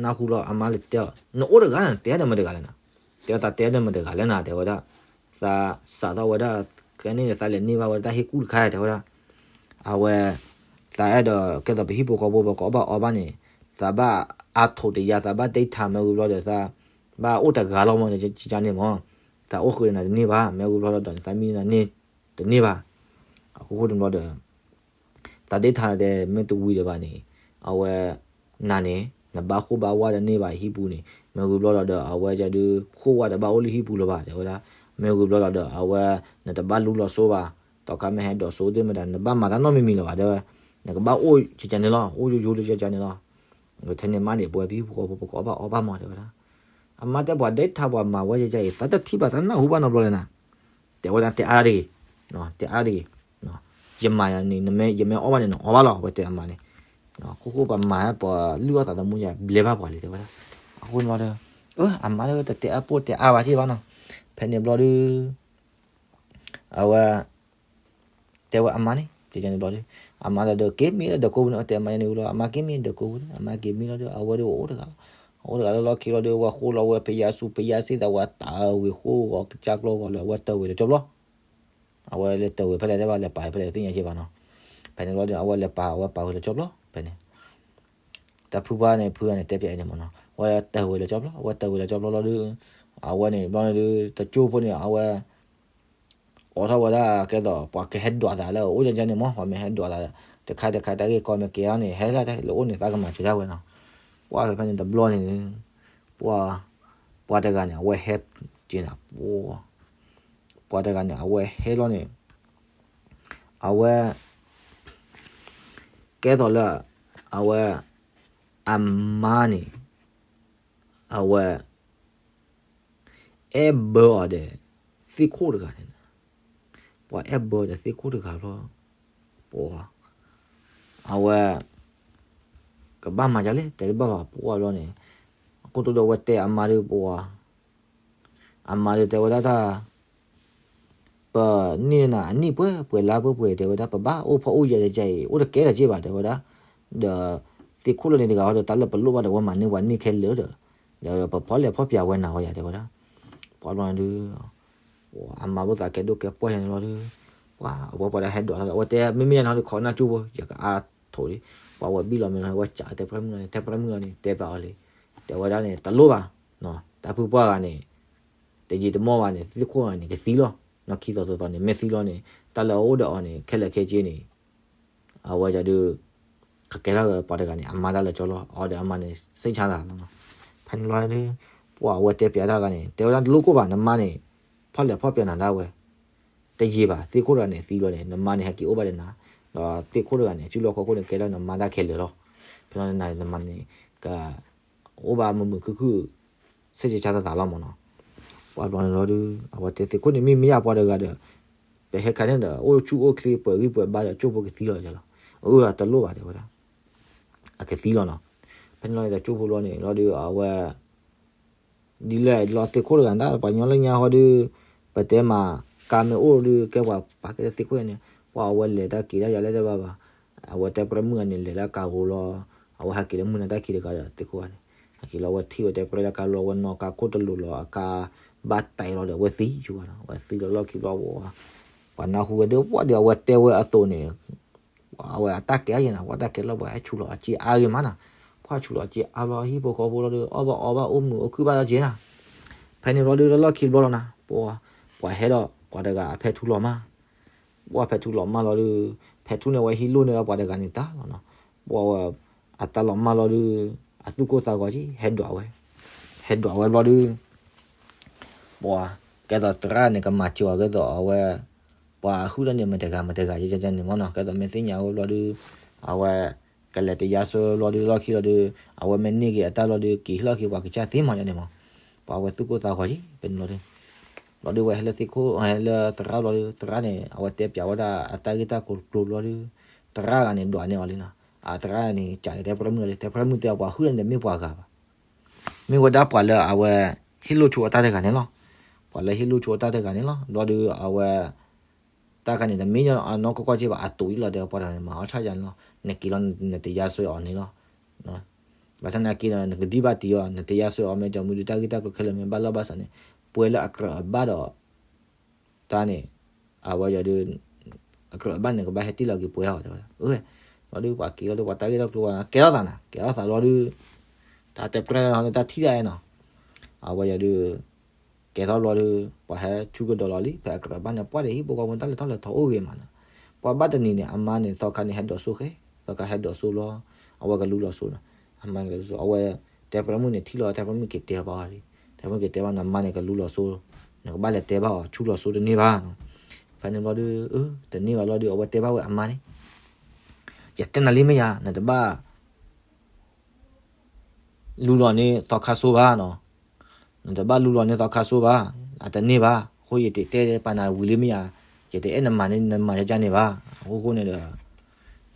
နၢ်ဟူလီၤ အမါလဲၤတဲအီၤ နအိၣ်တဂၤန့ၣ် တဲဒီးမတၤတဂၤလဲၣ်နၤ, တဲသးတဲဒီးမတၤတဂၤလဲၣ်နၤ တဲဝဲဒၣ်, သးစးထီၣ်ဝဲဒၣ်, ခဲန့ၣ်သးလဲၤန့ၢ်ဘၣ်ဝဲတၢ်ဟ့ၣ်ကူၣ်တခါ တဲဝဲဒၣ်, အဝဲ သးအဲၣ်ဒိးကဲသိးပဟံၣ်ဖိဃီဖိ ပကအီၣ်ဘၣ်အီဘၣ်န့ၣ်, သးဘၣ်အါထိးတယါ သးဘၣ်ဒိးထါ မ့ၢ်ဝံၤဘျီဒီး သးဘၣ်အိၣ်တဂၤလီၤမး ကန့ၣ်မး, သးအိၣ်ဃုာ်ဒီးနၤတန့ၢ်ဘၣ် မ့ၢ်ဝံၤဘျီဒီး သးမံနၤန့ၢ်တန့ၢ်ဘၣ်, အဃိဃိန့ၣ်ဘျီဒီး သးဒ့ထါတဲမ့ၢ်တဝံၤဒီးဘၣ်န့ၣ်, အဝဲ, နန့ၣ်, နဘၣ်ဃိၣ်ဘၣ်ဝါတန့ၢ်ဘၣ်ဟံၣ်ပူၤန့ၣ်, မ့ၢ်ဂ့ၤဘျီလီၤဒီး အဝဲဒုး ဃိၣ်ဝါတဘၣ်အိၣ်လၢဟံၣ်ပူၤလၢၤဘၣ် တဲဝဲဒၣ်, မ့ၢ်ဂ့ၤဘျီလီၤဒီး အဝဲ, နတဘၣ်လူလီၤစိဘၣ်, သီခါမ့ၢ်ဟဲဒိးစိသ့ၣ်မတၤ နဘၣ်မၤတၢ်နီတမံၤမံၤလၢၤဘၣ် တဲဝဲ, နကဘၣ်အိၣ်ကကန့ၣ်လီၤ အိၣ်ယိယိလၢကကန့ၣ်လီၤ, ထဲန့ၣ်မးန့ၣ် ပဝဲပဟံၣ်ဖိဃီဖိ ပကအီၣ်ဘၣ်အီဘၣ်မး တဲဝဲဒၣ်, အမါတဲပှၤဒ့ထါပှၤမၤဝဲယဲအံၤ သးတထံၣ်ဘၣ်တၢ်နၢ်ဟူဘၣ်နီတဘျီလၢၤနၤ, တဲဝဲဒၣ်တဲအါတဂ့ၤ, တဲအါတဂ့ၤ, ယမၤယၤန့ၣ် နမ့ၢ်ယမ့ၢ်အီၣ်ဘၣ်န့ၣ် နအီၣ်ဘၣ်လီၤ ဝဲတဲအမါန့ၣ်, ခိၣ်ဃိၣ်ပှၤမၤပှၤလုၢ်အီၣ်သးသမူယၤ ဘျဲဘၣ်ပှၤလံ တဲဝဲဒၣ်, အဃိန့ၣ်ဘျီဒီး, အမါဒီးတတဲအါပိၢ်တဲအါဘၣ်စ့ၢ်ဘၣ်နီၤ, ဖဲန့ၣ်ဘျီဒီး, အဝဲ တဲဝဲအမါန့ၣ် တဲန့ၣ်ဘျီဒီး, အမါဒီးက့ၤမံလၢဒၢးကိးပူၤန့ၣ် တဲအမါန့ၣ်ဝံၤလီၤ အမါက့ၤမံဒၢးကိးပူၤန့ၣ် အမါက့ၤမံလီၤဒီး အဝဲဒီးအိၣ်တဂၤလီၤ, အိၣ်တဂၤလၢလီၢ်ခံလီၤဒီး ဝဲဃိလီၤဝဲဖယါစူၤဖယါစ့ၢ်သးဝဲတၢ်ဝံၤဃိဂီၤကစၢ်ကျီဂီၤလၢအဝဲတၢ်ဝံၤလၢကၠီဘျီ အဝဲလဲၤတၢ်ဝံၤဖဲလဲၣ်တဘၣ်လဲၤပာ်ဖဲလဲၣ်သ့ၣ်ညါက့ဘၣ်နီၤ, ဖဲန့ၣ်ဘျီဒီး အဝဲလဲၤပာ် အဝဲပာ်ဝံၤလၢကၠီဘျီ ဖဲန့ၣ် တၢ်ဖုပှၢ်န့ၣ် ဖုဂၤန့ၣ် တဲပျဲန့ၣ်မ့ၢ်နီၤ အဝဲတၢ်ဝံၤလၢကၠီဘျီ အဝဲတၢ်ဝံၤလၢကၠီဘျီလီၤဒီး အဝဲန့ၣ်ဘျီန့ၣ်ဒီး တကၠိဖိန့ၣ် အဝဲ အိးထီၣ်ဝဲဒၣ်ကဲသိး ပှၤကဟဲဒွးသးလၢအအိၣ်ကကန့ၣ်မ့ၢ် ပှၤမ့ၢ်ဟဲဒွးသး တခါတခါတၢ်ဂ့ၢ်ကီမ့ၢ်ကဲအီၤန့ၣ် ဟဲလၢလၢအိၣ်န့ၣ် သးကမၤစၢၤဒၣ်ဝဲနီၤ, ပှၢ်ဖဲဖဲန့ၣ်တဘျီန့ၣ် ပှၢ် ပှၤတဂၤန့ၣ် အဝဲဟဲက့ၤနၤ ပှၢ် ပှၤတဂၤန့ၣ် အဝဲဟဲလီၤန့ၣ် အဝဲ ကဲသိးလၢ အဝဲ အမါန့ၣ် အဝဲ အဲၣ်ဘၢအီၤဒီး သ့ၣ်ခိၣ်တဂၤန့ၣ် ပှၤအဲၣ်ဘၢဒီးသ့ၣ်ခိၣ်တဂၤဘျီ, ပှၤ, အဝဲ ကဘၣ်မၤဒ်လဲၣ် တဲတဘၣ်ဘၣ် ပှၤဘျီန့ၣ်, အခိၣ်တီဒီးအဝဲတဲအမါဒီး ပှၤ အမါဒီးတဲဝဲဒၣ်တၢ် ပန့ၢ်နၤအနံၣ်ပှဲၤပှဲၤလါပှဲၤပှဲၤ တဲဝဲဒၣ် ပဘၣ်အိၣ်ဖှီၣ်အိၣ်ယာ်တကဲအံၤ အိၣ်တကဲလၢၤက့ဘၣ် တဲဝဲဒၣ်, ဒီးသ့ၣ်ခိၣ်လၢန့ၣ်တဂၤဒီး တၢ်လၢပလိၣ်ဘၣ်ဒီး ဝဲမၤန့ၢ်ပှၤန့ၢ်ခဲလၢာ်ဒီး, ဒီးပဖီၣ်လဲၣ်ဖီၣ်ပၠးဝဲနၤဝဲယၤ တဲဝဲဒၣ်, ပှၤဘျီန့ၣ်ဒုး အမါဘၣ်သးကဲဒိၣ်ကဲပှၢ်ယၤန့ၣ်လီၤဒုး, ပှၤအဝဲပှၤဒီးဟဲဒိးထီၣ် အဝဲတဲမ့မ့ၢ်ယၤန့ၣ်ဒီး ခိးနၢ်ကၠိဖိ ယကအါထိးလံ, ပှၤဝဲဘံၣ်လီၤမ့ၢ်လီၤ ဝဲစးတဲပြၢမုၣ်လီၤန့ၣ် တဲပြၢမုၣ်လီၤန့ၣ် တဲပၠးအီၤလံ, တဲဝဲဒၣ်န့ၣ် တလိၣ်ဘၣ်, တၢ်ဖုပှၢ်ဂၤန့ၣ် တယံာ်တမီၢ်ဘၣ်န့ၣ် သ့ၣ်ခိၣ်ဂၤန့ၣ် ကသံလီၤ, နီၢ်ခံသီသီသီန့ၣ် မ့ၢ်သံလီၤန့ၣ် တၢ်လၢအအိၣ်ဒီးအီၤန့ၣ် ခဲလၢာ်ခဲဆ့န့ၣ် အဝဲဒုး ကကဲထီၣ်ပှၤတဂၤန့ၣ် အမါတၢ်လၢာ်ကၠီလီၤ, အီၤဒီးအမါန့ၣ် စိတ်ချမ်းသာလီၤနီၤ, ဖဲန့ၣ်လီၤဒုး ပှၤအဝဲတဲပၠးတၢ်ဂၤန့ၣ် တဲဝဲဒၣ်တလိၣ်ကိၢ်ဘၣ် နမါန့ၣ် ဖီၣ်လဲၣ်ဖီၣ်ပၠးနၤဒၣ်ဝဲ တယံာ်ဘၣ် သ့ၣ်ခိၣ်တဂၤန့ၣ်သံဘျီန့ၣ် နမါန့ၣ် ဟဲက့ၤအိၣ်ဘၣ်ဒီးနၤ, ဒီးသ့ၣ်ခိၣ်တဂၤန့ၣ် အစုလီၢ်ခီၣ်ခိၣ်န့ၣ် ကဲထီၣ်နမါတၢ်ခဲလၢာ်လီၤ, ဖဲန့ၣ်နမါန့ၣ် က အိၣ်ဘၣ်မုာ်မုာ်ခုၣ်ခုၣ် စိတ်ချမ်းသာလီၤမ့ၢ်နီၤ, ပှၤဘျီန့ၣ်လီၤဒုး အဝဲတဲသ့ၣ်ခိၣ်န့ၣ် မ့ၢ်မ့ၢ်ယါပှၤတဂၤဒီး ပဟဲခါန့ၣ်ဒီး အိၣ်ဆူၣ်အိၣ်ချ့ပှဲၤဂံၢ်ပှဲၤဘါဒီး ကၠိဖိကသံလီၤယၤလီၤ, အၢ တလိၣ်ဘၣ်တဲဝဲဒၣ်, အကသံလီၤနီၤ, ဖဲန့ၣ်လီၤဒီးကၠိဖိလီၤန့ၣ်လီၤဒုး အဝဲ ဒ်လဲၣ်လီၤသ့ၣ်ခိၣ်တဂၤဒၣ် ပှၤညီလၢညါဃီဒုး ပတဲမး ကါမ့ၢ်အိၣ်ဒုး ကဲပှၤပာ်ကဲသ့ၣ်ခိၣ်န့ၣ် ပှၤအဝဲလဲၤတၢ်က့ၤတၢ်ယၤလဲၣ်တဘၣ်ဘၣ်, အဝဲတဲပြၢမုၣ်ဂၤန့ၣ် လဲၤလၢကါဂိၤလီၤ, အဝဲဟဲက့ၤလၢမုၢ်နၤတၢ်ခံတဂၤဒီးသ့ၣ်ခိၣ်ဂၤန့ၣ် ဟဲက့ၤလီၤ အဝဲထံၣ်ဝဲတဲပြၢလၢကါလီၤ အဝဲနီၢ်ကါခိၣ်တလိၤလီၤ အကါဘၣ်တဲလီၤဒီး အဝဲသံဆူၣ်ဘၣ်နီၤ အဝဲသံလီၤလီၢ်ခံဘျီဝဲ ပှၤနၢ်ဟူဝဲဒုး ပှၤဒီးအဝဲတဲဝဲအသိးန့ၣ် အဝဲအတၢ်ကဲအါယဲၢ်နီၤ ပှၤတၢ်ကဲလီၤပှၤဟဲဆူၣ်လီၤအစ့အါဂ့ၤမးနီၤ, ပှၤဆူၣ်လီၤအစ့အါဘျီ ဟံၣ်ဖိဃီဖိလီၤဒုး အီၣ်ဘၣ်အီဘၣ်အိၣ်မုာ်အိၣ်ခုၣ်ဘၣ်လီၤက့နီၤ, ဖဲန့ၣ်ဘျီဒုးလၢလီၢ်ခံဘျီလီၤနီၤ, ပှၤ ပှၤဟဲဒီး ပှၤတဂၤအဖဲထူလီၤမၢ်, ပှၤဖဲထူလီၤမၢ်လီၤဒုး ဖဲထူန့ၣ် အဝဲဟံးလိၢ်န့ၢ်ပှၤတဂၤန့ၣ်တၢ်လီၤနီၤ, ပှၤဝဲ အတၢ်လီၤမၢ်လီၤဒုး အသူၣ်ကိၢ်သးဂီၤက့ ဟဲဒွးဝဲ, ဟဲဒွးဝဲဘျီဒုး ပှၤ ကဲသိးသရၣ်န့ၣ် ကမၤစၢၤအီၤကဲသိးအဝဲ ပှၤဟုၣ်တၢ်န့ၣ် မတဂၤမတဂၤ ယကန့ၣ်မ့ၢ်နီၤ ကဲသိးမ့ၢ်သ့ၣ်ညါဝဲဘျီဒုး အဝဲ ကလဲၤတယါစွဲဘျီဒုး လီၢ်ခံလီၤဒုး အဝဲမ့ၢ်န့ၢ်က့ၤအတၢ်လီၤဒုး က့ၤဟ့ၣ်လီၤက့ၤပှၤကစၢ်သ့မးန့ၣ်မး, ပှၤဝဲသူၣ်ကိၢ်သးဂီၤက့ ဖဲန့ၣ်လီၤဒုး လီၤဒုးဝဲဟဲလၢသ့ၣ်ခိၣ် ဟဲလၢသရၣ်ဘျီဒုး သရၣ်န့ၣ် အဝဲတဲပျးဝဲဒၣ်အတၢ်ဂ့ၢ်တၢ်ကျိၤကျိၤဘျီဒုး သရၣ်ဂၤန့ၣ် ဒွးန့ၢ်အီၤလံနီၤ, အသရၣ်န့ၣ် ကးန့ၣ်တဲပြၢမုၣ်လီၤလံ တဲပြၢမုၣ်တဲပှၤဟုၣ်တၢ်န့ၣ် တမ့ၢ်ပှၤဂၤဘၣ် မ့ၢ်ဝဲဒၣ်ပှၤလၢအဝဲ ဟ့ၣ်လိၣ်ဆိအတၢ်တဂၤန့ၣ်လီၤ. ပှၤလၢဟ့ၣ်လိၣ်ဆိအတၢ်တဂၤန့ၣ်လီၤ. ဘျီဒုးအဝဲ တၢ်တခါန့ၣ် တမ့ၢ်အနီၢ်ကီၢ်ကီၢ်က့ဘၣ် အတိၤအံၤလီၤဒီး ပှၤတဂၤန့ၣ် မၤအီၣ်ဆၣ်ယၤန့ၣ်လီၤ. နက့ၤလီၤ နတယါစွဲအီၤန့ၣ်လီၤ. ဘၣ်ဆၣ်သနာ်က့ဒီး နကဒံးဘၣ်တံၢ်အီၤ နတယါစွဲအီၤမ့ၢ်တမူဒုး တၢ်ဂ့ၢ်တၢ်ကျိၤခဲလၢာ်မ့ၢ်ဘၣ်လီၢ်ဘၣ်စးန့ၣ် ပှဲၤလၢအကြၢးအဘၣ်ဒီး တၢ်န့ၣ် အဝဲယၤဒုး အကြၢးအဘၣ်န့ၣ် ကဘၣ်ဟဲတ့ၢ်လီၤက့ၤပှဲၤအီၤတဲဝဲဒၣ်. အၢ ဘျီဒုးပှၤက့ၤလီၤဒုး ပှၤတၢ်ဂ့ၢ်တၢ်ကျိၤဝဲ ကဲထီၣ်သးနၤ ကဲထီၣ်သးလီၤဒုး တၢ်တဲပြၢလီၤတၢ်ထံၣ်ဒၣ်အဲၣ်နီၤ အဝဲယၤဒုး ကဲထီၣ်ဘျီဒုး ပှၤဟဲဆူကဒီးလီၤလံ ဖဲအကြၢးအဘၣ်န့ၣ် ပှၤဒီးဟံၣ်ဖိဃီဖိတၢ်လဲၤထီၣ်လဲၤထီအိၣ်ဂ့ၤမးနီၤ ပှၤဘၣ်တနံၤန့ၣ် အမါန့ၣ် သီခါန့ၣ် ဟဲဒိးစိဃဲ သီခါဟဲဒိးစိလီၤ အဝဲကလူလီၤစိနီၤ အမါကလူလီၤစိ အဝဲတဲပြၢမုၣ်န့ၣ်ထံၣ်လီၤ တဲပြၢမုၣ်က့ၤတဲဘၣ်အီၤလံ တဲပြၢမုၣ်က့ၤတဲဘၣ် နမါန့ၣ်ကလူလီၤစိ နကဘၣ်လဲၤတဲဘၣ်အီၤ ဆူလီၤစိတန့ၢ်ဘၣ်နီၤ ဖဲန့ၣ်ဘျီဒုး အၢ တန့ၢ်ဘၣ်ဘျီဒုး အဝဲတဲဘၣ်ဝဲအမါန့ၣ် ယတဲနၤလံမ့ၢ်ယၤ နတဘၣ် လူလီၤန့ၢ်သီခါစိဘၣ်နီၤ နတဘၣ်လူလီၤန့ၢ်သီခါစိဘၣ် အတန့ၢ်ဘၣ် အဃိယတတဲပာ်နၤဝံၤလံမ့ၢ်ယၤ ယတအဲၣ်နမၤန့ၢ်နမၤယၤန့ၣ်ဘၣ် အဃိဃိန့ၣ်ဒီး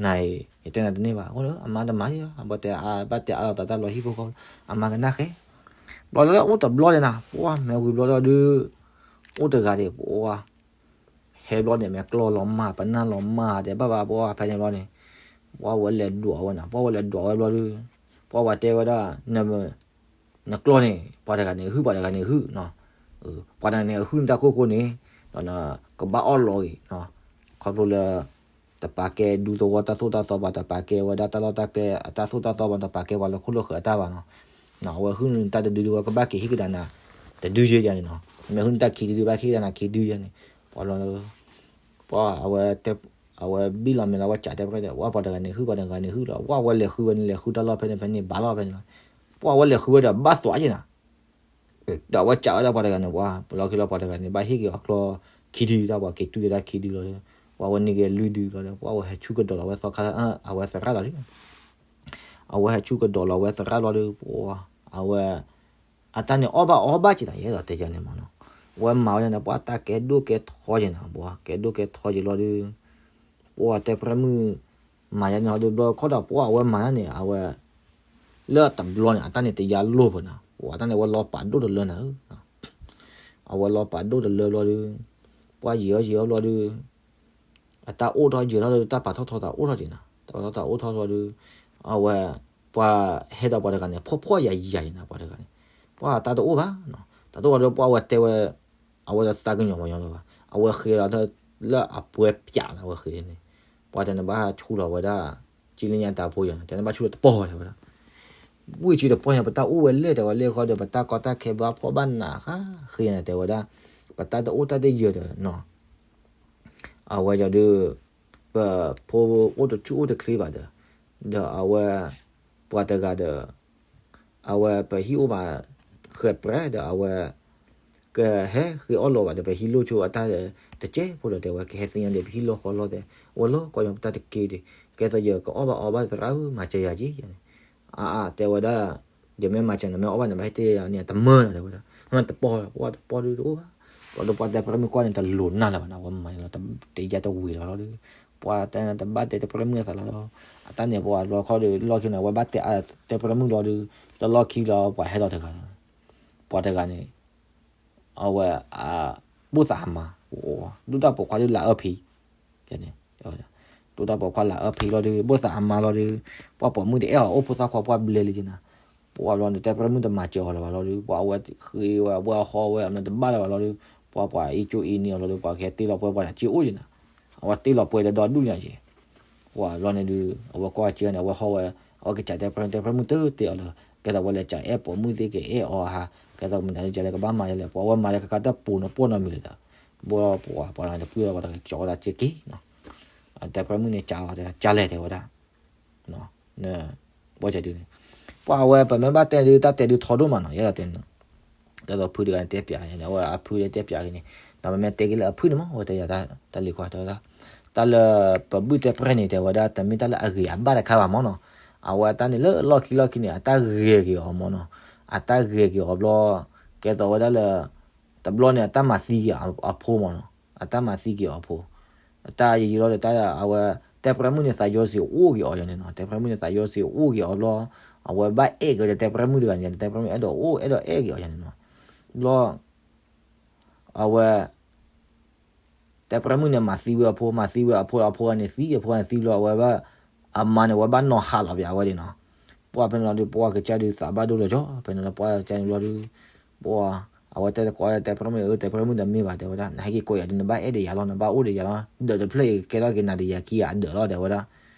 နၤအံၤ ယတဲနၤတန့ၢ်ဘၣ် အဃိန့ၣ် အမါတမၤယၤ အဘၣ်တဲအါဘၣ်တဲအါလီၤသးတၢ်လီၤဟံၣ်ဖိဃီဖိ အမါကနၣ်ဃဲ ဘျီလၢအိၣ်တဘျီန့ၣ်နၤ ပှၤမဲာ်ဝံၤဘျီဒီး အိၣ်တဂၤဒံး ပှၤ ဟဲဘျီန့ၣ် မဲာ်ကျီလီၤမၢ် ပနၢ်လီၤမၢ် တဲဘၣ်ဘၣ် ပှၤဖဲန့ၣ်ဘျီန့ၣ် ပှၤဝဲလဲၤဒွးဝဲနၤ ပှၤဝဲလဲၤဒွးဝဲဘျီဒုး ပှၤဝဲတဲဝဲဒၣ် နကျီန့ၣ် ပှၤတဂၤန့ၣ်ဟုၣ် ပှၤတဂၤန့ၣ်ဟုၣ်နီၤ ပှၤတဂၤန့ၣ်အဟုၣ်န့ၣ်တၢ်ခိၣ်ဃိန့ၣ် ဒီးနကဘၣ်အီၣ်လီၤဂ့ၤနီၤ ခီဖျိလၢ တပာ်ကဲဒူသဝီတၢ်သိၣ်တၢ်သီဘၣ် တပာ်ကဲဝဲဒၣ်တၢ်လီၢ်တၢ်ကျဲအတၢ်သိၣ်တၢ်သီဘၣ် တပာ်ကဲပှၤလၢခိၣ်လၢဃၢၤအတၢ်ဘၣ်နီၤ အဝဲဟုၣ်န့ၣ်တၢ်တဒုဒုဝဲကဘၣ်က့ၤဟ့ၣ်ကဒါနၤ တဒုယဲယဲန့ၣ်နီၤ မ့ၢ်ဟုၣ်န့ၣ်တၢ်ခံဒုဒုဘၣ်ကဟ့ၣ်ကဒါနၤခံဒုယဲန့ၣ် ပှၤလီၤ ပှၤအဝဲတဲ အဝဲဘံၣ်လီၤမဲာ်လီၤ ဝဲစးတဲပြဲၢ်ဒီး ဝဲပှၤတဂၤန့ၣ်ဟုၣ် ပှၤတဂၤန့ၣ်ဟုၣ်လီၤ ဝဲဝဲလဲၤဃုဝဲန့ၣ် လဲၤဃုတၢ်လီၢ်ဖဲန့ၣ်ဖဲန့ၣ် ဘၣ်လီၤဖဲန့ၣ်လီၤ ပှၤဝဲလဲၤဃုဝဲဒီးဘၣ်သွးယဲနၤ ဒီးအဝဲစးဝဲဒၣ်ပှၤတဂၤန့ၣ် ပှၤ ပလီၢ်ခံလီၤပှၤတဂၤန့ၣ် ဘၣ်ဟ့ၣ်က့ၤအီၤကျီ ခံဒုတၢ် ပှၤက့ၤတူၢ်ယဲဒၣ်ခံဒုလီၤ ပှၤဝဲန့ၢ်က့ၤလွံၢ်ဒုလီၤ ပှၤဝဲဟဲဆူကဒီးလီၤဝဲသီခါ အဝဲသရၣ်လီၤလံ အဝဲဟဲဆူကဒီးလီၤဝဲသရၣ်လီၤဒီး ပှၤ အဝဲ အတၢ်န့ၣ်အီၣ်ဘၣ်အီဘၣ်က့ၤတၢ် ယအဲၣ်ဒိးတဲယၤန့ၣ်မးနီၤ ဝဲမၤဝဲန့ၣ် ပှၤတၢ်ကဲဒိၣ်ကဲထီယဲၢ်န့ၣ် ပှၤကဲဒိၣ်ကဲထီယဲၢ်လီၤဒုး ပှၤတဲပြဲမုၢ် မၤယဲၢ်န့ၣ်ဟီဒုး ဘျီခီဒီးပှၤအဝဲမၤန့ၣ် အဝဲ လၢတဘျီန့ၣ် အတၢ်န့ၣ်တယါလိၢ်ဖဲန့ၣ် ပှၤတၢ်န့ၣ် အဝဲလီၤပာ်ဒိၣ်တလၢနၤဧၢ အဝဲလီၤပာ်ဒိၣ်တလၢဘျီဒုး ပှၤယံာ်အီၤယံာ်အီၤဘျီဒုး အတၢ်အိၣ်ထီၣ်ယံာ်ထီၣ်ဒုး တၢ်ပာ်ထီၣ်ထီသးအိၣ်ထီၣ်က့ၤနၤ တၢ်ပာ်ထီၣ်ထီသးအိၣ်ထီၣ်ဘျီဒုး အဝဲ ပှၤဟဲဒီးပှၤတဂၤန့ၣ် ဖှီၣ်ဖှီၣ်ယာ်ယာ်ယဲၢ်နၤ ပှၤတဂၤန့ၣ် ပှၤတၢ်တအိၣ်ဘၣ် တၢ်တအိၣ်ဘၣ်ဒီး ပှၤအဝဲတဲဝဲ အဝဲတသးကညီၤမညီလၢၤဘၣ် အဝဲဃ့လီၤလၢအပှဲၤပၠးန့ၣ် အဝဲဃ့န့ၣ် ပှၤတဲနဘၣ်ဆူၣ်လီၤဝဲဒၣ် ကၠံလၢညါတၢ်ဖိယီၤန့ၣ် တဲနဘၣ်ဆူၣ်လီၤတပီၢ်တဲဝဲဒၣ် ဝံၢ်ဆံတပီၢ်ညါ ပတၢ်အိၣ်ဝဲလဲၣ်တဲဝဲလဲၣ်ဃီဒီး ပတၢ်ကီတၢ်ခဲဘၣ်ဖှီၣ်ဘၣ်နးဃါဃ့န့ၣ် တဲဝဲဒၣ် ပတၢ်တအိၣ်တၢ်တယၢၤဒီးနီၤ အဝဲယီၤဒုး ပဖိအိၣ်တဆူၣ်အိၣ်တချ့ဘၣ်ဒီး ဒီးအဝဲ ပှၤတဂၤဒီး အဝဲပဟံၣ်အိၣ်မး ဃဲၤပြဲဒီးအဝဲ ကဟဲဃ့အီၣ်လီၤဘၣ်ဒီး ပဟံၣ်လိၣ်ဆိအတၢ်ဒီး တကဲဖိဒီးတဲဝဲ ကဟဲသ့ၣ်ညါဒီး ပဟံၣ်လိၣ်ဃီလီၤတဲ ဝဲလီၤကီယီၤပတၢ်တက့ၢ်ဒီး ကဲသိးယကအီၣ်ဘၣ်အီဘၣ်သရၣ်ဧၢ မၤစၢၤယၤက့ၤန့ၣ် အါအါတဲဝဲဒၣ် ယမ့ၢ်မၤစၢၤနမ့ၢ်အီၣ်ဘၣ်န့ၣ် ဘၣ်ဟ့ၣ်တ့ၢ်ယၤန့ၣ် တမၢလီၤတဲဝဲဒၣ် တပီၢ်လီၤ ပှၤတပီၢ်ဒုးတအိၣ်ဘၣ် ပှၤဒီးပှၤတဲပြဲမုၢ်ကွၢ်န့ၣ် တလိၤနၢ်လၢၤဘၣ်န့ၣ် အဝဲမၤလီၤ တယါတဝံၤလီၤလီၤဒုး ပှၤတဲနတဘၣ်တဲတဲပြဲမုၢ်အသးလီၤလီၤ အတၢ်န့ၣ်ပှၤလီၤခီဒီး လီၢ်ခံန့ၣ် အဝဲဘၣ်တဲအါတဲပြဲမုၢ်လီၤဒုး လၢလီၢ်ခံလီၤ ပှၤဟဲလီၤတဂၤလီၤ ပှၤတဂၤန့ၣ် အဝဲ ဘိၣ်သးအမါ ဒိၣ်တၢ်ပိာ်ခွါဒုးလၢအၢဖံ န့ၣ် ဒိၣ်တၢ်ပိာ်ခွါလၢအၢဖံလီၤဒုး ဘိၣ်သးအမါလီၤဒုး ပှၤပိာ်မုၣ်တအဲၣ်အီၤ အိၣ်ဖိသၣ်ခွါပှၢ်ဘျဲလံက့ၤနၤ ပှၤဘျီန့ၣ် တဲပြဲမုၢ်တမၤစၢၤအီၤလၢၤဘၣ်လီၤဒုး ပှၤအဝဲဃ့ဝဲ အဝဲအဟီဝဲ အမနုၤတဘၣ်လၢၤဘၣ်လီၤဒုး ပှၤပှၤအံးကၠိအံးန့ၢ်အီၤလီၤဒုး ပှၤကဟဲတ့လီၤပှဲၤပှၤန့ၣ် က့အိၣ်က့ၤနၤ အဝဲတ့လီၤပှဲၤဒီဒူၣ်ညါက့ၤ ပှၤဘျီန့ၣ်ဒုး အဝဲကွၢ်က့ၤန့ၣ် အဝဲဟီဝဲ အဝဲကစၢ်တဲပြဲမုၢ် တဲပြဲမုၢ်တတဲအီၤလၢၤ ကဲသိးဝဲလဲၤကၢ်အဲၣ်ပိာ်မုၣ်သ့ၣ်ကအဲၣ်အီၤဟါ ကဲသိးမနုၤဒ်လဲၣ် ကဘၣ်မၤယလဲၣ် ပှၤဝဲမၤလၢကကါတၢ်ပူၤန့ၣ် ပှီၢ်နီတမံၤလၢၤဒီး ဘၣ်ပှၤပှၤတပှၢ်ဝဲတကၠီဝဲဒၣ်က့ၤက့ၤ တဲပြဲမုၢ်န့ၣ် ကးဝဲဒၣ် ကလဲၣ်တဲဝဲဒၣ် ဘၣ်ဆၣ်ဒုးန့ၣ် ပှၤအဝဲပမ့ၢ်ဘၣ်တဲဒုး တၢ်တဲဒုးထီဒိၣ်မးနီၤ ယဲဒၣ်တဲန့ၣ် ကဲသိးဖုတဂၤန့ၣ် တဲပၠးန့ၣ် အဝဲအဖုတဲပၠးက့ၤန့ၣ် ဒီးပမ့ၢ်တဲက့ၤလၢအဖုန့ၣ်မး အဝဲတဲယၤတၢ်လံၤခွါတဲဝဲဒၣ် တၢ်လၢပဘုၣ်တဲပြဲန့ၣ် တဲဝဲဒၣ် တမ့ၢ်တၢ်လၢအဂ့ၤအဘၣ်တခါဘၣ်မးနီၤ အဝဲတၢ်န့ၣ်လၢလီၢ်ခံလီၢ်ခံန့ၣ် အတၢ်ဂဲၤက့ၤအီၤမးနီၤ အတၢ်ဂဲၤက့ၤအီၤဘျီ ကဲသိးဝဲဒၣ်လၢ တဘျီန့ၣ် အတၢ်မၤသံက့ၤအဖိမးနီၤ အတၢ်မၤသံက့ၤအီၤအဖိ အတၢ်ယံာ်ယံာ်လီၤဒီး တၢ်အဝဲ တဲပြဲမုၢ်န့ၣ် သးယီစ့ၤအိၣ်က့ၤအီၤယၤန့ၣ်နီၤ တဲပြဲမုၢ်န့ၣ် သးယီစ့ၤအိၣ်က့ၤအီၤဘျီ အဝဲဘၣ်အဲၣ်က့ၤဒီးတဲပြဲမုၢ်တဂၤန့ၣ် တဲပြဲမုၢ်အဲၣ်ဒိးအိၣ်အဲၣ်ဒိးအဲၣ်က့ၤအီၤယၤန့ၣ်နီၤ ဘျီ အဝဲ တဲပြဲမုၢ်န့ၣ် မၤသံဝဲအဖိ မၤသံဝဲအဖိ အဖိန့ၣ်သံ အဖိန့ၣ်သံဘျီ အဝဲဘၣ် အမါန့ၣ် အဝဲဘၣ်နီၤဟးလီၤပၠးဝဲဒၣ်နီၤ ပှၤဖဲန့ၣ်လီၤဒုး ပှၤကစၢ်ဒုးသးဘၣ်ဒိလီၤကၠီ ဖဲန့ၣ်လီၤ ပှၤကစၢ်န့ၣ်ဘျီဒုး ပှၤ အဝဲတဲတကိး တဲပြဲမုၢ်ဧၢ တဲပြဲမုၢ်တမ့ၢ်ဘၣ် တဲဝဲဒၣ် နဟဲက့ၤကိးယၤဒုး နဘၣ်အဲၣ်ဒိးယၤလီၤ နဘၣ်အိၣ်ဒီးယၤလီၤ ဒၢးတဖျၢၣ်အံၤ ကဲထီၣ်က့ၤနၤဒီးယၤခံဂၤအဒၢးလီၤ တဲဝဲဒၣ်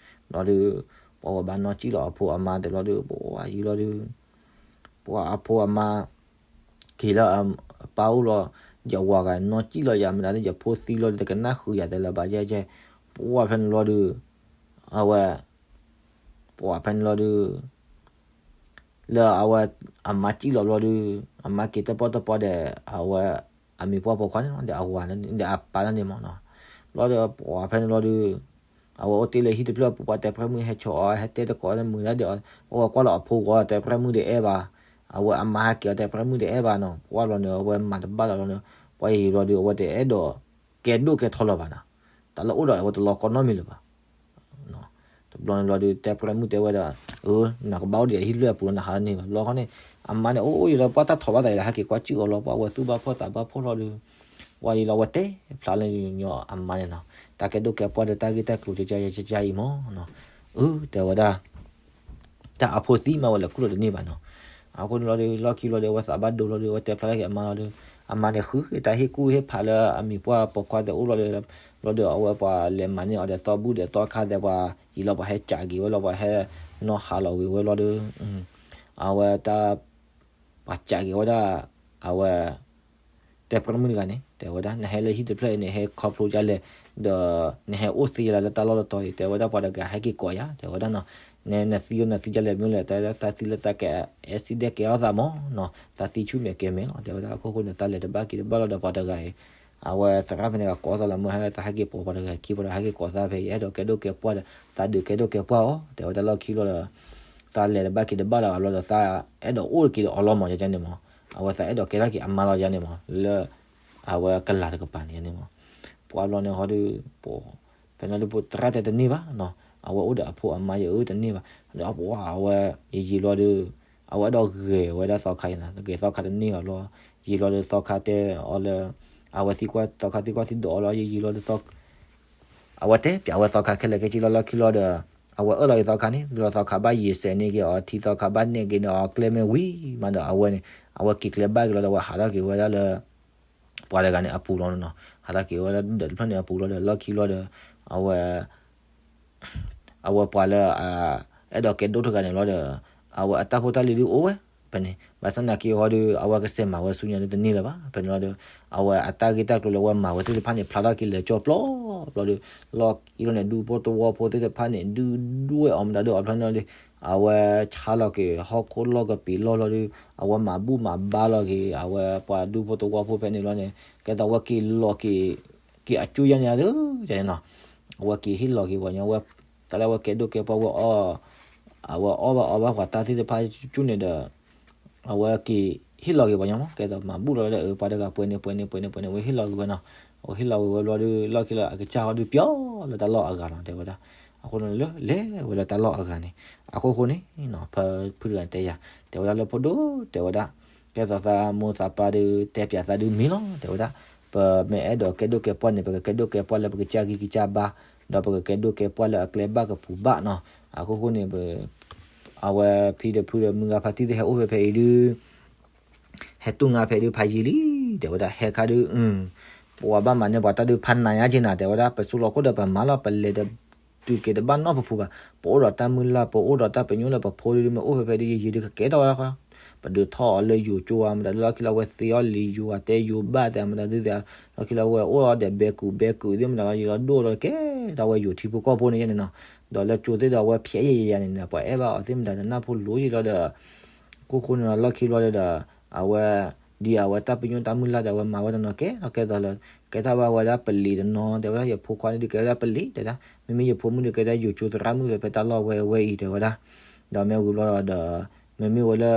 ဘျီဒုး ပှၤဝဲဘၣ်နီၢ်ကံၣ်လီၤအဖိအမါတဲလီၤဒုး ပှၤယံာ်လီၤဒုး ပှၤအဖိအမါ က့ၤလၢအပၢ်အိၣ်လီၤ ယဝၤဂၤနီၢ်ကံၣ်လီၤယၤ မတၤန့ၣ် ယဖိသံလီၤ တကနၣ်ဃုာ်ယၤတဲလၢၤဘၣ် ယဲကဲ ပှၤဖဲန့ၣ်လီၤဒုး အဝဲ ပှၤဖဲန့ၣ်လီၤဒုး လၢအဝဲ အမါကံၣ်လီၤဘျီဒုး အမါက့ၤတပီၢ်တပီၢ်ဒီး အဝဲ အမံၤပှၢ်ပိာ်ခွါန့ၣ် ဒီးအဝၤန့ၣ် ဒီးအပၢ်န့ၣ်မးနီၤ ဘျီဒီးပှၤဖဲန့ၣ်လီၤဒုး အဝဲအိၣ်တ့ၢ်လၢဟံၣ်တဖျၢၣ်ပူၤ ပှၤတဲပြဲမုၢ်ဟဲဆီၣ်အီၤ ဟဲတဲတကိးလၢမုာ်ဒၣ်ဒီး ပှၤကွၢ်လီၤအဖိဂီၤ တဲပြဲမုၢ်တအဲၣ်ဘၣ် အဝဲအမါဟဲက့ၤအီၤ တဲပြဲမုၢ်တအဲၣ်ဘၣ်နီၤ ပှၤဘျီန့ၣ် အဝဲမၤတဘၣ်လီၤဘျီန့ၣ် ပှၤယံာ်ယံာ်ဘျီဒုး အဝဲတအဲၣ်ဒိး ကဲဒိၣ်ကဲထီလၢၤဘၣ်နီၤ တၢ်လၢအိၣ်ဒီး အဝဲတလီၤကီနီတမံၤလၢၤဘၣ် တဘျီန့ၣ်ဘျီဒုး တဲပြဲမုၢ်တဲဝဲဒၣ် အၢ နကဘၣ်အိၣ်ဒီးဟံၣ်တဖျၢၣ်အပူၤလီၤ နဟးလၢန့ၣ်ဘၣ် ဘျီခီန့ၣ် အမါန့ၣ် အိၣ်အိၣ်ယံာ်လီၤ ပှၤတၢ်ထီၣ်ဘၣ်သးယံာ်လီၤ ဟဲက့ၤကွၢ်စူၣ်အီၤလီၤ ပှၤဝဲသူၣ်ဘၣ်ဖှီၣ်သးဘၣ်ဖှီၣ်လီၤဒုး ပှၤယံာ်လီၤ အဝဲတဲဖျါလၢညီအမါန့ၣ်နီၤ တၢ်ကဲဒိၣ်ကဲပှၢ်ဒီး တၢ်ဂ့ၢ်တၢ်ကျိၤကကယကယအံၤမးနီၤ အၢ တဲဝဲဒၣ် တၢ်အဖိသံမးဝဲလဲၤခူၣ်လီၤတန့ၢ်ဘၣ်နီၤ အဃိန့ၣ်လီၤဒုး လီၢ်ခံလီၤဒုး အဝဲသးဘၣ်ဒိလီၤဒုး အဝဲတဲဖျါလၢက့ၤအမါလီၤဒုး အမါန့ၣ်ဃုတၢ်ဟ့ၣ်ကူၣ်ဟ့ၣ်ဖးလၢအမံၤပှၢ်ပိာ်ခွါသ့ၣ်အိၣ်လီၤဒုး ဘျီဒီး အဝဲပှၤလဲၤမၤန့ၢ်အီၤဒီးသီဘူၣ်ဒီးသီခါသ့ၣ် ပှၤယံာ်လီၤ ပှၤဟဲကးက့ၤဝဲလီၤ ပှၤဟဲနီၢ်ဟးလီၤဝံၤဝဲလီၤဒုး အဝဲတၢ် ပှၤကးက့ၤဝဲဒၣ် အဝဲ တဲပြဲမုၢ်တဂၤန့ၣ် တဲဝဲဒၣ် နဟဲလၢဟံၣ်တဖျၢၣ်အံၤန့ၣ် ဟဲခီဖျိဒ်လဲၣ် ဒီး နဟဲအိၣ်သ့လၢတၢ်လီၢ်တတီၤအံၤ တဲဝဲဒၣ်ပှၤတဂၤဟဲက့ၤကိးယၤ တဲဝဲဒၣ်နီၤ န နသံအိၣ်နသံဒ်လဲၣ်မ့ၢ်လဲၣ် တၢ်သးသံလၢတၢ်ကဲ accident ကဲထီၣ်သးမးနီၤ တၢ်သံဆူၣ်မဲာ်ကဲမဲာ်လီၤ တဲဝဲဒၣ်အခိၣ်ဃိန့ၣ် တၢ်လဲၤတဘၣ်က့ၤတဘၣ်လီၤဒီးပှၤတဂၤအံၤ အဝဲသရၣ်ဖဲန့ၣ်ကကိးသးလၢမ့ၢ်ဟဲသးဟဲက့ၤပိာ်ပှၤတဂၤခံ ပှၤတဂၤဟဲက့ၤကိးသးဖဲအံၤ အဲၣ်ဒိးကဲဒိၣ်ကဲပှၢ်ဒီး သးဒုးကဲဒိၣ်ကဲပှၢ်အီၤ တဲဝဲဒၣ်လီၢ်ခံလီၤဒီး သးလဲၤတဘၣ်က့ၤတဘၣ်လၢၤဘၣ်လီၤဒီး သးအဲၣ်ဒိးအိၣ်က့ၤဒီးအီၤလီၤမး ယဲန့ၣ်မး အဝဲသးအဲၣ်ဒိးကဲထီၣ်က့ၤအမါလီၤယဲန့ၣ်မး လၢ အဝဲကလၤတကပၤန့ၣ်န့ၣ်မး, ပှၤဘျီန့ၣ်ဟီဒုး ပ ဖဲန့ၣ်ဒုး ပသရၣ်တဲတန့ၢ်ဘၣ်နီၤ, အဝဲအိၣ်ဒီးအဖိအမါယအၢတန့ၢ်ဘၣ်, ဒီးပှၤအဝဲ ယယံာ်ဘျီဒုး အဝဲအဲၣ်ဒိးဂဲၤဝဲဒၣ်သီခါအံၤနီၤ, ဂဲၤသီခါတန့ၢ်ဘၣ်ဘျီ, ယံာ်ဘျီဒုးသီခါတဲအီၤလၢ အဝဲသံကွၢ်သီခါသံကွၢ်သံဒိးအီၤလီၤ, ယယံာ်ဘျီဒုးသီ အဝဲတဲပျးဝဲသီခါခဲလၢာ်ခဲဆ့လီၤလီၢ်ခံလီၤဒီး အဝဲအၢၣ်လီၤက့ၤသီခါန့ၣ် လီၤသီခါဘၣ်ယံာ်စဲးန့ၢ်က့ၤအီၤ ထံသီခါဘၣ်နဲၣ်က့ၤန့ၣ်အီၤ ကျဲမ့ၢ်ဝံၤမးဒီးအဝဲန့ၣ် အဝဲက့ၤကျဲဘၣ်က့ၤလီၤဒီး အဝဲဟးထီၣ်က့ၤဝဲဒၣ်လၢ ပှၤတဂၤန့ၣ်အပူၤလီၤနီၤ, ဟးထီၣ်က့ၤဝဲဒၣ်ဒီးတဖျၢၣ်န့ၣ်အပူၤလီၤဒီး လီၢ်ခံလီၤဒီး အဝဲ အဝဲပှၤလၢ အဲၣ်ဒိးကဲဒိၣ်တဂၤန့ၣ်လီၤဒီး အဝဲအတၢ်ဖိတၢ်လံၤဒုးအိၣ်ဝဲ ဖဲန့ၣ် ဘၣ်ဆၣ်သနာ်က့ဟီဒုး အဝဲကစဲးမၤဝဲဆူညါဒုးတန့ၢ်လၢၤဘၣ် ဖဲန့ၣ်လီၤဒီး အဝဲအတၢ်ဂ့ၢ်တၢ်ကျိၤလၢအဝဲမၤဝဲသ့ၣ်တဖၣ်န့ၣ် ဖျါထီၣ်က့ၤလၢာ်ကၠီပျီပျီဒီး လီၢ်ခံလီၤန့ၣ် ဒူဖိသဝီဖိသ့ၣ်တဖၣ်န့ၣ် ဒုးဒွဲၣ်အီၤမတၤဒုးအီၤဖျါန့ၣ်လီၤဒီး အဝဲဆါလီၤက့ၤဟီၣ်ခိၣ်လီၢ်ကပံာ်လီၢ်လီၤဒီး အဝဲမၤဘူၣ်မၤဘါလီၤက့ၤ အဝဲပှၤဒူဖိသဝီဖိဖဲန့ၣ်လီၤန့ၣ် ကဲသိးအဝဲက့ၤလီၤက့ၤ က့ၤအကၠူယါန့ၣ်ဧါဒုး ကန့ၣ်နီၤ အဝဲက့ၤဟ့ၣ်လီၤက့ၤပှၤညီဝဲ တၢ်လၢအဝဲကဲဒိၣ်ကဲပှၢ်ဝဲအီၣ် အဝဲအီၣ်ဘၣ်အီဘၣ်ပှၤတၢ်သ့ၣ်တဖၣ်ကၠူၣ်န့ၣ်ဒီး အဝဲက့ၤဟ့ၣ်လီၤက့ၤပှၤညီမး ကဲသိးမၤဘူၣ်လီၤလၢအပှၤတဂၤပှဲၤန့ၣ်ပှဲၤန့ၣ်ပှဲၤန့ၣ်ပှဲၤန့ၣ် အဝဲဟ့ၣ်လီၤက့ၤဝဲနီၤ အဝဲဟ့ၣ်လီၤက့ၤဝဲဘျီဒုး လီၢ်ခံလၢအကစၢ်ဟီဒုးပျီလၢတၢ်လီၢ်အဂၤလီၤ တဲဝဲဒၣ် အဃိန့ၣ်လၢလဲၤဝဲလၢတၢ်လီၢ်အဂၤန့ၣ် အခိၣ်ဃိန့ၣ်နီၤ ဖုတဂၤတဲယၤ တဲဝဲဒၣ်လၢဖိဒိၣ် တဲဝဲဒၣ် ကဲသိးသးမိၢ်သးပၢ်ဒုး တဲပျးသးဒုးမ့ၢ်လီၤ တဲဝဲဒၣ် ပမ့ၢ်အဲၣ်ဒိးကဲဒိၣ်ကဲပှၢ်န့ၣ် ပကကဲဒိၣ်ကဲပှၢ်လၢပကစၢ်ဂံၢ်ကစၢ်ဘါ ဒီးပကကဲဒိၣ်ကဲပှၢ်လၢအကျဲဘၣ်ကပူၤဘၣ်နီၤ အခိၣ်ဃိန့ၣ် အဝဲဖံဒီးဖုဒီးမုၢ်ဂၤဖါတံၢ်သ့ၣ်ဟဲအိၣ်ဖဲဖဲအံၤဒုး ဟဲတူၢ်ငါဖဲဒုးဖးယံာ်လံ တဲဝဲဒၣ် ဟဲခါဒုး ပှၤဘၣ်မၤန့ၢ်ပှၤတၢ်ဒုးဖးနးညါက့ၤနၤ တဲဝဲဒၣ် ပစိလီၤခိၣ်ဒီးပမၤလီၤ ပလဲၤဒီးတုၤက့ၤတဘၣ်နီတပူၤဘၣ် ပအိၣ်ဒီးတၢ်မုၢ်လၢ် ပအိၣ်ဒီးတၢ်ပညိၣ်လၢပဖိဒုးမ့ၢ်အိၣ်ဖဲဖဲဒုး ယံာ်ယံာ်ဒုးကကဲထီၣ်ဝဲဒၣ်ဃီ ပဒုးထီၣ်အီၤလၢယိၤကၠိဧါ မတၤဒုးလီၢ်ခံလီၤ အဝဲသ့အီၣ်လံယိၤဧါ တဲယိၤဘၣ်သဲမတၤဒုးသဲ လီၢ်ခံလီၤ အဝဲအိၣ်ဒီးဘဲကူးဘဲကူးသ့ၣ်မတၤလီၤ ယံာ်လီၤဒိၣ်လီၤကဲထီၣ်ဝဲယိၤထံဖိကီၢ်ဖိန့ၣ်ယဲန့ၣ်နီၤ ဒီးလၢကၠိသ့ၣ်ဒီးအဝဲဖျဲးယဲယဲယဲန့ၣ် ပှၤအဲၣ်ဘၣ်အီၤသ့ၣ်မတၤတနၢ်ဖိလိၤယံာ်လီၤဒီး ခိၣ်ဃိန့ၣ်လီၤ လီၢ်ခံလီၤဒီး အဝဲ ဒ်အဝဲတၢ်ပညိၣ်တၢ်မုၢ်လၢ်ဒီး အဝဲမၤဝဲတနီၤကဲထီၣ်ကဲသိးလၢ ကဲထီၣ်ဘၣ်ဝဲဒၣ်ပလံၤတနီၤ တဲဝဲဒၣ် ယဖိခွါန့ၣ်ဒုးကဲဝဲဒၣ်ပလံၤ တဲဒၣ် မ့မ့ၢ်ယဖိမုၣ်ဒုးကဲဒၣ်ယိၤကၠိသရၣ်မုၣ်ဖဲဖဲတၢ်လီၢ်ဝဲဝဲအံၤ တဲဝဲဒၣ် ဒီးမ့ၢ်ဝံၤဘျီဒီး မ့မ့ၢ်ဝဲလၢ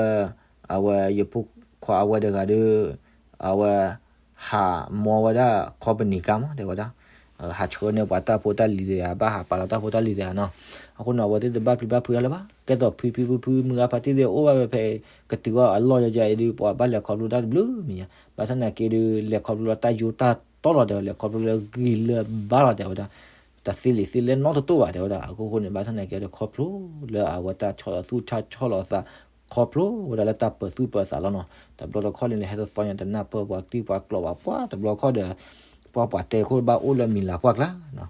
အဝဲယဖိခွါအဝဲတဂၤဒီး အဝဲ ဟးမီဝဲဒၣ် company ကါမး တဲဝဲဒၣ် ဟးဆှၢန့ၢ်ပှၤတၢ်ဖိတၢ်လံၤတဂၤ ဘၣ်ဟးပာ်လီၤတၢ်ဖိတၢ်လံၤတဂၤနီၤ အဃိန့ၣ် အဝဲသ့ၣ်တဘၣ်ပျံၤဘၣ်ဖုးတၢ်လၢၤဘၣ် ကဲသိးဖံဖံဖုဖု မုၢ်ဂၤဖါတံၢ်သ့ၣ်အိၣ်ဘၣ်ဖဲဖဲ ကတုၤအီၤအလီၢ်ယဲယဲအံၤဒုး ပှၤဘၣ်လဲၤခီဖျိတၢ်တဘျုးမံၤညါ ဘၣ်ဆၣ်သနာ်က့ဒုး လဲၤခီဖျိလၢတၢ်ယိတၢ်တီလီၤ တဲဝဲ လဲၤခီဖျိလၢဂံၢ်လၢဘါလီၤ တဲဝဲဒၣ် တသ့လံာ်သ့လဲၣ်နီတတိၢ်ဘၣ် တဲဝဲဒၣ် အခိၣ်ဃိန့ၣ် ဘၣ်ဆၣ်သနာ်က့ဒီးခီဖျိလၢအဝဲတၢ်ဆီၣ်လီၤသူၣ်ဆီၣ်လီၤသး ခီဖျိဝဲဒၣ်လၢတၢ်ပၢၤသူၣ်ပၢၤသးလီၤနီၤ တဘျီတခီၣ်န့ၣ် လဲၤဟဲတသီညါ တနၢ်ပၢၢ်ပှၤကံၢ်ပှၤကျိာ်ဘၣ် ပှၤတဘျီခီၣ်ဒီး ပှၤပှၤတဲခိၣ်ဘၣ်အိၣ်လၢမံၤလၤပှၢ်ကျါနီၤ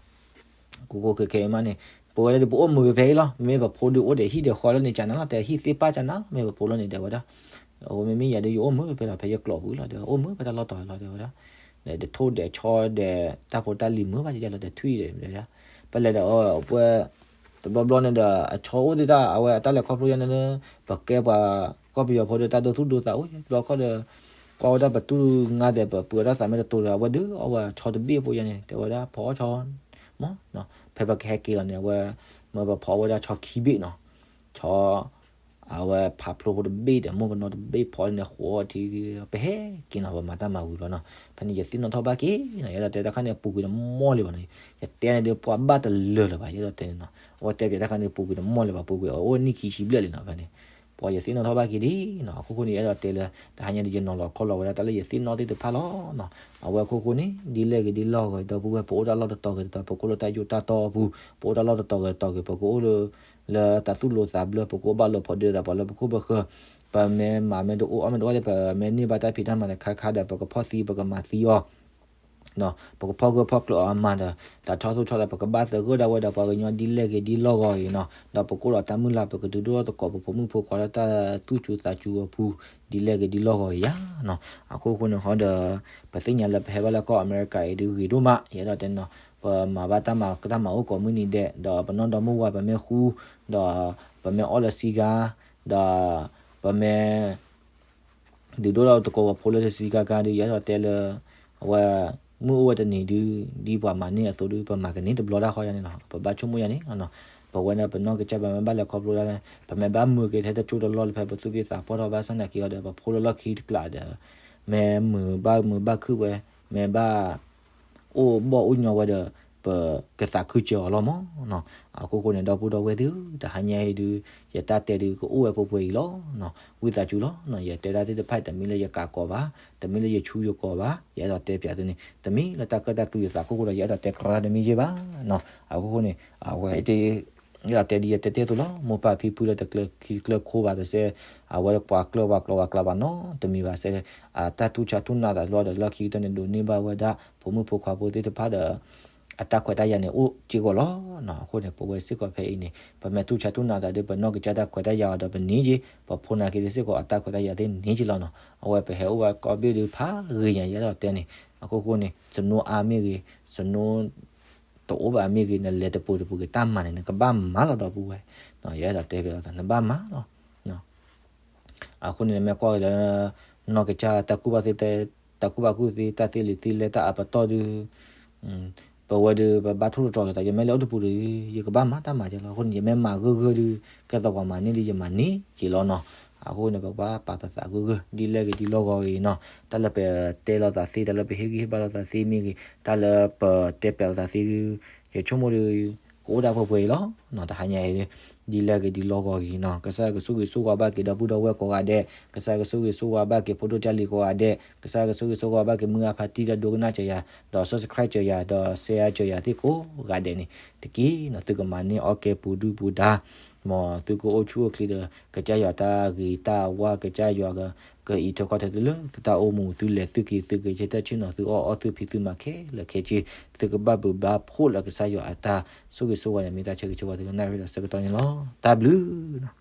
ကိးကိးခဲခဲအံၤမးန့ၣ် ပဝဲဒၣ်ဒုးပအိၣ်မုာ်ဖဲဖဲအံၤလီၤ မ့မ့ၢ်ပဖိဒုးအိၣ်ဒီးဟံၣ်ဒီးဃီလၢန့ၣ်ကနၤလီၤ တဲဟံၣ်သ့ၣ်ပၢ်ကနၤလီၤ မ့ၢ်ပဖိလီၤန့ၣ် တဲဝဲဒၣ် အဝဲမ့မ့ၢ်ယၤဒုးယအိၣ်မုာ်ဖဲဖဲလီၤ ဖဲယကျိာ်ပူၤလီၤ ဒီးအိၣ်မုာ်ဖဲတၢ်လီၢ်တီၤလီၤ တဲဝဲဒၣ် ဒီးထိၣ်ဒီးဆီဒီးတၢ်ဖိတၢ်လံၤမုာ်ဘၣ်ယဲလီၤ ဒီးထွံၣ်ဒီး ပလဲၤဒီးအဝဲ တဘျီဘျီန့ၣ်ဒီး အဆီအိၣ်သ့ၣ်တၢ် အဝဲအတၢ်လဲၤခီဖျိယါန့ၣ် ပကဲပှၤကီၢ်ပယီၤဖိဒီးတၢ်ဒိသူၣ်ဒိသးအိၣ် တဘျီခီၣ်ဒီး ကွၢ်ဝဲဒၣ်ပတူၢ်ငါဒီး ပပှ့ၤအီၣ်တၢ်သးမ့ၢ်တတိၤဒီး အဝဲဒုးအီၣ်ဝဲဆီတဘ့ၣ်ဖိယါန့ၣ် တဲဝဲဒၣ် ဖီအီၣ်ဆီ မ့ၢ် ဖဲပကဟဲက့ၤလီၤန့ၣ် အဝဲ မ့ၢ်ပဖီဝဲဒၣ်ဆီခံဘ့ၣ်နီၤ ဆီ အဝဲဖးဖျိဖိတဘ့ၣ်ဒီး မိၢ်ကနီၤတဘ့ၣ်ဖီန့ၣ် ဃိးထံ ပဟဲက့ၤနီၤ ပမၤတၢ်မၤဝံၤလီၤနီၤ ဖဲန့ၣ် ယသ့ၣ်နီၣ်ထီၣ်ဘၣ်က့ၤနီၤ ယအဲၣ်ဒိးတဲတၢ်ခါန့ၣ် ပူၤကွံာ်တမီၢ်လံဘၣ်နီၤ ယတဲန့ၣ်ဒီး ပှၤဘၣ်တလၢာ်လၢၤဘၣ် ယအဲၣ်ဒိးတဲန့ၣ်နီၤ အဝဲတဲပျးတၢ်ခါန့ၣ် ပူၤကွံာ်တမီၢ်လံဘၣ် ပူၤကွံာ်အအိၣ်နံၣ်ခံဆံဘျဲၣ်လံနီၤ ဖဲန့ၣ် ပှၤယသ့ၣ်နီၣ်ထီၣ်ဘၣ်က့ၤဒ်နီၤ အခိၣ်ဃိန့ၣ် ယအဲၣ်ဒိးတဲလၢ တဟါညါဒီး ယနီၤလီၤခီလီၤဝဲဒၣ် တၢ်လၢယသ့ၣ်နီၣ်သ့ၣ်တဖၣ်လီၤနီၤ အဝဲအခိၣ်ဃိန့ၣ် ဒ်လဲၣ်ဂ့ၤဒ်လီၢ်ဂီၤ ဒီပုၢ်ဝဲၢ် ပအိၣ်တၢ်လီၢ်တတီၤဂ့ၤတတီၤ ပကအိၣ်လၢတၢ်ယိးတၢ်တီအပူၤ ပအိၣ်တၢ်လီၢ်တတီၤဂ့ၤတတီၤဂ့ၤ ပကအိၣ်လၢ လၢတၢ်သူၣ်လိၤသးဘျၢ ပကအိၣ်ဘၣ်လၢပှၤဒုးသးပှၤလၢပခိၣ်ပဃၢၤ ပမ့ၢ်မၤမ့ၢ်တအိၣ်အီၣ်မ့ၢ်တအိၣ်ဒီး ပမ့ၢ်န့ၢ်ဘၣ်တၢ်ဖံးတၢ်မၤန့ၣ် ခါခါဒီး ပကဖီၣ်သံ ပကမၤသံအီၤ ပကဖီၣ်ဂၢၢ်ဖီၣ်ကျၢၤအီၤအမၤဒီး တၢ်ဆီၣ်သူၣ်ဆီၣ်သး ပကဘၣ်သဂၢၢ်ဒၣ်ဝဲဒီးပှၤကညီဒ်လဲၣ်ဂ့ၤဒ်လီၢ်ဂီၤအံၤနီၤ ဒီးပကအိၣ်ဒီးတၢ်မုၢ်လၢ် ပကဒုးဒိၣ်ထီၣ်သကိးပဖိမုၣ်ဖိခွါလၢတၢ်သူၣ်စူၤသးစူၤအပူၤ ဒ်လဲၣ်ဂ့ၤဒ်လီၢ်ဂီၤအံၤယါနီၤ အခိၣ်ဃိန့ၣ်ဟီဒီး ပသ့ၣ်ညါလၢပဟဲဘၣ်လၢကီၢ်အမဲရကၤအံၤဒုးဂ့ၤဒိၣ်မး ယအဲၣ်ဒိးတဲနီၤ ပမၤဘၣ်တၢ်မၤတၢ်မၤအိၣ်ကိးမုၢ်နံၤဒဲး ဒီးပနီၢ်ဒီမုၢ်ဝါ ပမ့ၢ်ဃူ ဒီးပမ့ၢ်အီၣ်လၢစံဂါ ဒီး ပမ့ၢ် ဒုးဒိၣ်ထီၣ်သကိးပဖိလၢတဆံကါကါဒုး ယအဲၣ်ဒိးတဲလၢ အဝဲ မုၢ်အိၣ်ဝဲတနံၤဒုး ဒ်ပှၤမၤန့ၢ်အသိးဒုး ပမၤကန့ၢ်တဘျီတၢ်ဃီယါန့ၣ်နီၤ ပဘၣ်ဆိကမိၣ်ယါန့ၣ် ပဝဲန့ၣ်ပနီၢ်ကစၢ် ပမ့ၢ်ဘၣ်လဲၤခီဖျိဒၣ် ပမ့ၢ်ဘၣ်မုာ်က့ၤထဲတကၠိတလီၢ်လၢဖဲပသူၣ်က့သးပှၢ်ထီၣ်ဘၣ်ဆၣ်သနာ်က့အီၤဒီး ပဖိလၢလီၢ်ခံတကျးဒီး မ့ၢ်မုာ်ဘၣ်မုာ်ဘၣ်ခုၣ်ဝဲ မ့ၢ်ဘၣ် အိၣ်ဘီၣ်အိၣ်ညီဝဲဒီး ပကသးခုစၢၤအီၤလီၤမးနီၤ. အခိၣ်ဃိန့ၣ် ဒီပုၢ်ဒီဝဲၢ်သ့ၣ်ဧၢ, တဟါညါအံၤဒုး ယတၢ်တဲဒုးကအိၣ်ဝဲပှဲၤပှဲၤအံၤလီၤ. ဝံသးစူၤလီၤနီၤ, ယတဲဒၣ်သ့ၣ်တဖၣ် တမ့ၢ်လၢယကးကိးဘၣ်, တမ့ၢ်လၢယဆူယကိးဘၣ်, ယအဲၣ်ဒိးတဲပၠးသုန့ၣ် တမ့ၢ်လၢတၢ်ကၢၣ်တၢ်ကျူယသးခိၣ်ဃိဒီး ယအဲၣ်ဒိးတဲကြၢးတမံၤယ့ၢ်ဘၣ်နီၤ. အခိၣ်ဃိန့ၣ် အဝဲ ယအဲၣ်ဒိးတဲဒ်ယတဲတ့ၢ်အသိးလီၤ. မိၢ်ပၢ်ဖံဖုလၢတကျၢၤခံကျၢၤခိဘၣ်တစဲး, အဝဲပှၤကျၢၤပှၤကျီၤပှၤကျါဘၣ်နီတမံၤဘၣ်စဲး, အတၢ်တူၢ်ဆါတူၢ်နးသးလီၤဒီး လီၢ်ခံကတၢၢ်န့ၣ် ဒိးန့ၢ်ဘၣ်ဝဲဒၣ် ဖိမုၣ်ဖိခွါဖိသ့ၣ်တဖၣ်ဒီး အတၢ်ခွဲးတၢ်ယာ်န့ၣ် အိၣ်စ့ၢ်ကီးလီၤနီၤ. အဃိန့ၣ် ပဝဲစ့ၢ်ကီးဖဲအံၤန့ၣ် ပမ့ၢ်တူၢ်ဆါတူၢ်နးသးဒီး ပနီၢ်ကစၢ်တၢ်ခွဲးတၢ်ယာ်အီၤဒီးပန့ၢ်က့ၤ, ပဖိနာ်က့သ့ၣ်စ့ၢ်ကီး အတၢ်ခွဲးတၢ်ယာ်သ့ၣ်န့ၢ်က့ၤလီၤနီၤ. အဝဲပဟဲအိၣ်ဝဲကီၢ်ဘ့ၣ်ဒုးဖးဂ့ၤညါ ယအဲၣ်ဒိးတဲန့ၣ်, အခိၣ်ဃိန့ၣ် စနိအါမ့ၢ်ဂ့ၤ, စနိ တအိၣ်ဘၣ်မ့ၢ်ဂ့ၤ, နလဲၤတပူၤတပူၤဂ့ၤ တၢ်မၤန့ၣ် နကဘၣ်မၤလီၤဒီပုၢ်ဝဲၢ်, ယအဲၣ်ဒိးတဲပၠးလီၤသး နဘၣ်မၤလီၤ. အဃိန့ၣ် နမ့ၢ်ကွၢ်က့ၤလၢ နီၢ်ကစၢ်တၢ်ကူၣ်ဘၣ်ကူၣ်သ့, တၢ်ကူၣ်ဘၣ်ကူၣ်သ့ တၢ်သ့လံာ်သ့လဲၢ် တၢ်အပတီၢ်ဒုး ပဝဲဒုး ပဘၣ်ထိၣ်သတြီၤက့ၤသး, ယမ့ၢ်လဲၤအိၣ်တပူၤဒီး ယကဘၣ်မၤတၢ်မၤက့ၤလီၤ. အဃိန့ၣ် ယမ့ၢ်မၤဂၢၢ်ဂၢၢ်ဒုး ကဲသိးပှၤမၤန့ၢ်ဒုး ယမၤန့ၢ်က့ၤလီၤနီၤ. အဃိန့ၣ် ပကဘၣ်ပာ်ပသးဂၢၢ်ဂၢၢ် ဒ်လဲၣ်ဂ့ၤဒ်လဲၣ်ဂ့ၤနီၤ. တၢ်လၢပတဲလိာ်သးသ့, တၢ်လၢပဟ့ၣ်ဂံၢ်ဟ့ၣ်ဘါလိာ်သးသ့မ့ၢ်ဂ့ၤ, တၢ်လၢပတဲပၠးလိာ်သးသ့ဒုး ယဆိကမိၣ်ဒုး ကအိၣ်ဒၣ်ပှဲၤပှဲၤအံၤလီၤ. တဟါညါအံၤ ဒ်လဲၣ်ဂ့ၤဒ်လဲၣ်ဂ့ၤနီၤ, ကစၢ်ယွၤကဆိၣ်ဂ့ၤဆိၣ်ဝါဘၣ်က့ၤဒီပုၢ်ဒီဝဲၢ်ကိးဂၤဒဲး, ကစၢ်ယွၤကဆိၣ်ဂ့ၤဆိၣ်ဝါဘၣ်က့ၤဖိဒိၣ်ကၢ်လံၤကိးဂၤဒဲး, ကစၢ်ယွၤကဆိၣ်ဂ့ၤဆိၣ်ဝါဘၣ်က့ၤမုၢ်ဂၢ်ဖါတံၢ်လၢဒိကနၣ်စၢၤယၤ, ဒီး subscribe စၢၤယၤ, ဒီး share စၢၤယၤသ့ၣ်ကိးဂၤဒဲးန့ၣ်တက့ၢ်နီၤ. သုကမၤန့ၢ်အီၣ်ကဲပူၤဒုၣ်ပူၤဒါ, မ်သုကအိၣ်ဆူၣ်အိၣ်ချ့ဒီး ကစၢ်ယွၤတၢ်ဂ့ၤတၢ်ဝါ, ကစၢ်ယွၤ ကအံးထွဲကွၢ်ထွဲသုလၢသုတၢ်အိၣ်မူ, သုလဲၤသုက့ၤ သုကဆ့တၢ်ဆ့ၣ်နီၤ, သုအီၣ်အီသုဖံးသုမၤခဲလၢာ်ခဲဆ့, သုကဘၣ်ဘျုးဘၣ်ဖှိၣ်လၢကစၢ်ယွၤအတၢ်ဆိၣ်ဂ့ၤဆိၣ်ဝါန့ၣ် မ့ၢ်တၢ်ဆၢဂ့ၤဆၢဝါသုလၢနၣ်ရံၣ်ဒီးဆၢကတီၢ်န့ၣ်လီၤ. တၢ်ဘျုးနီၤ.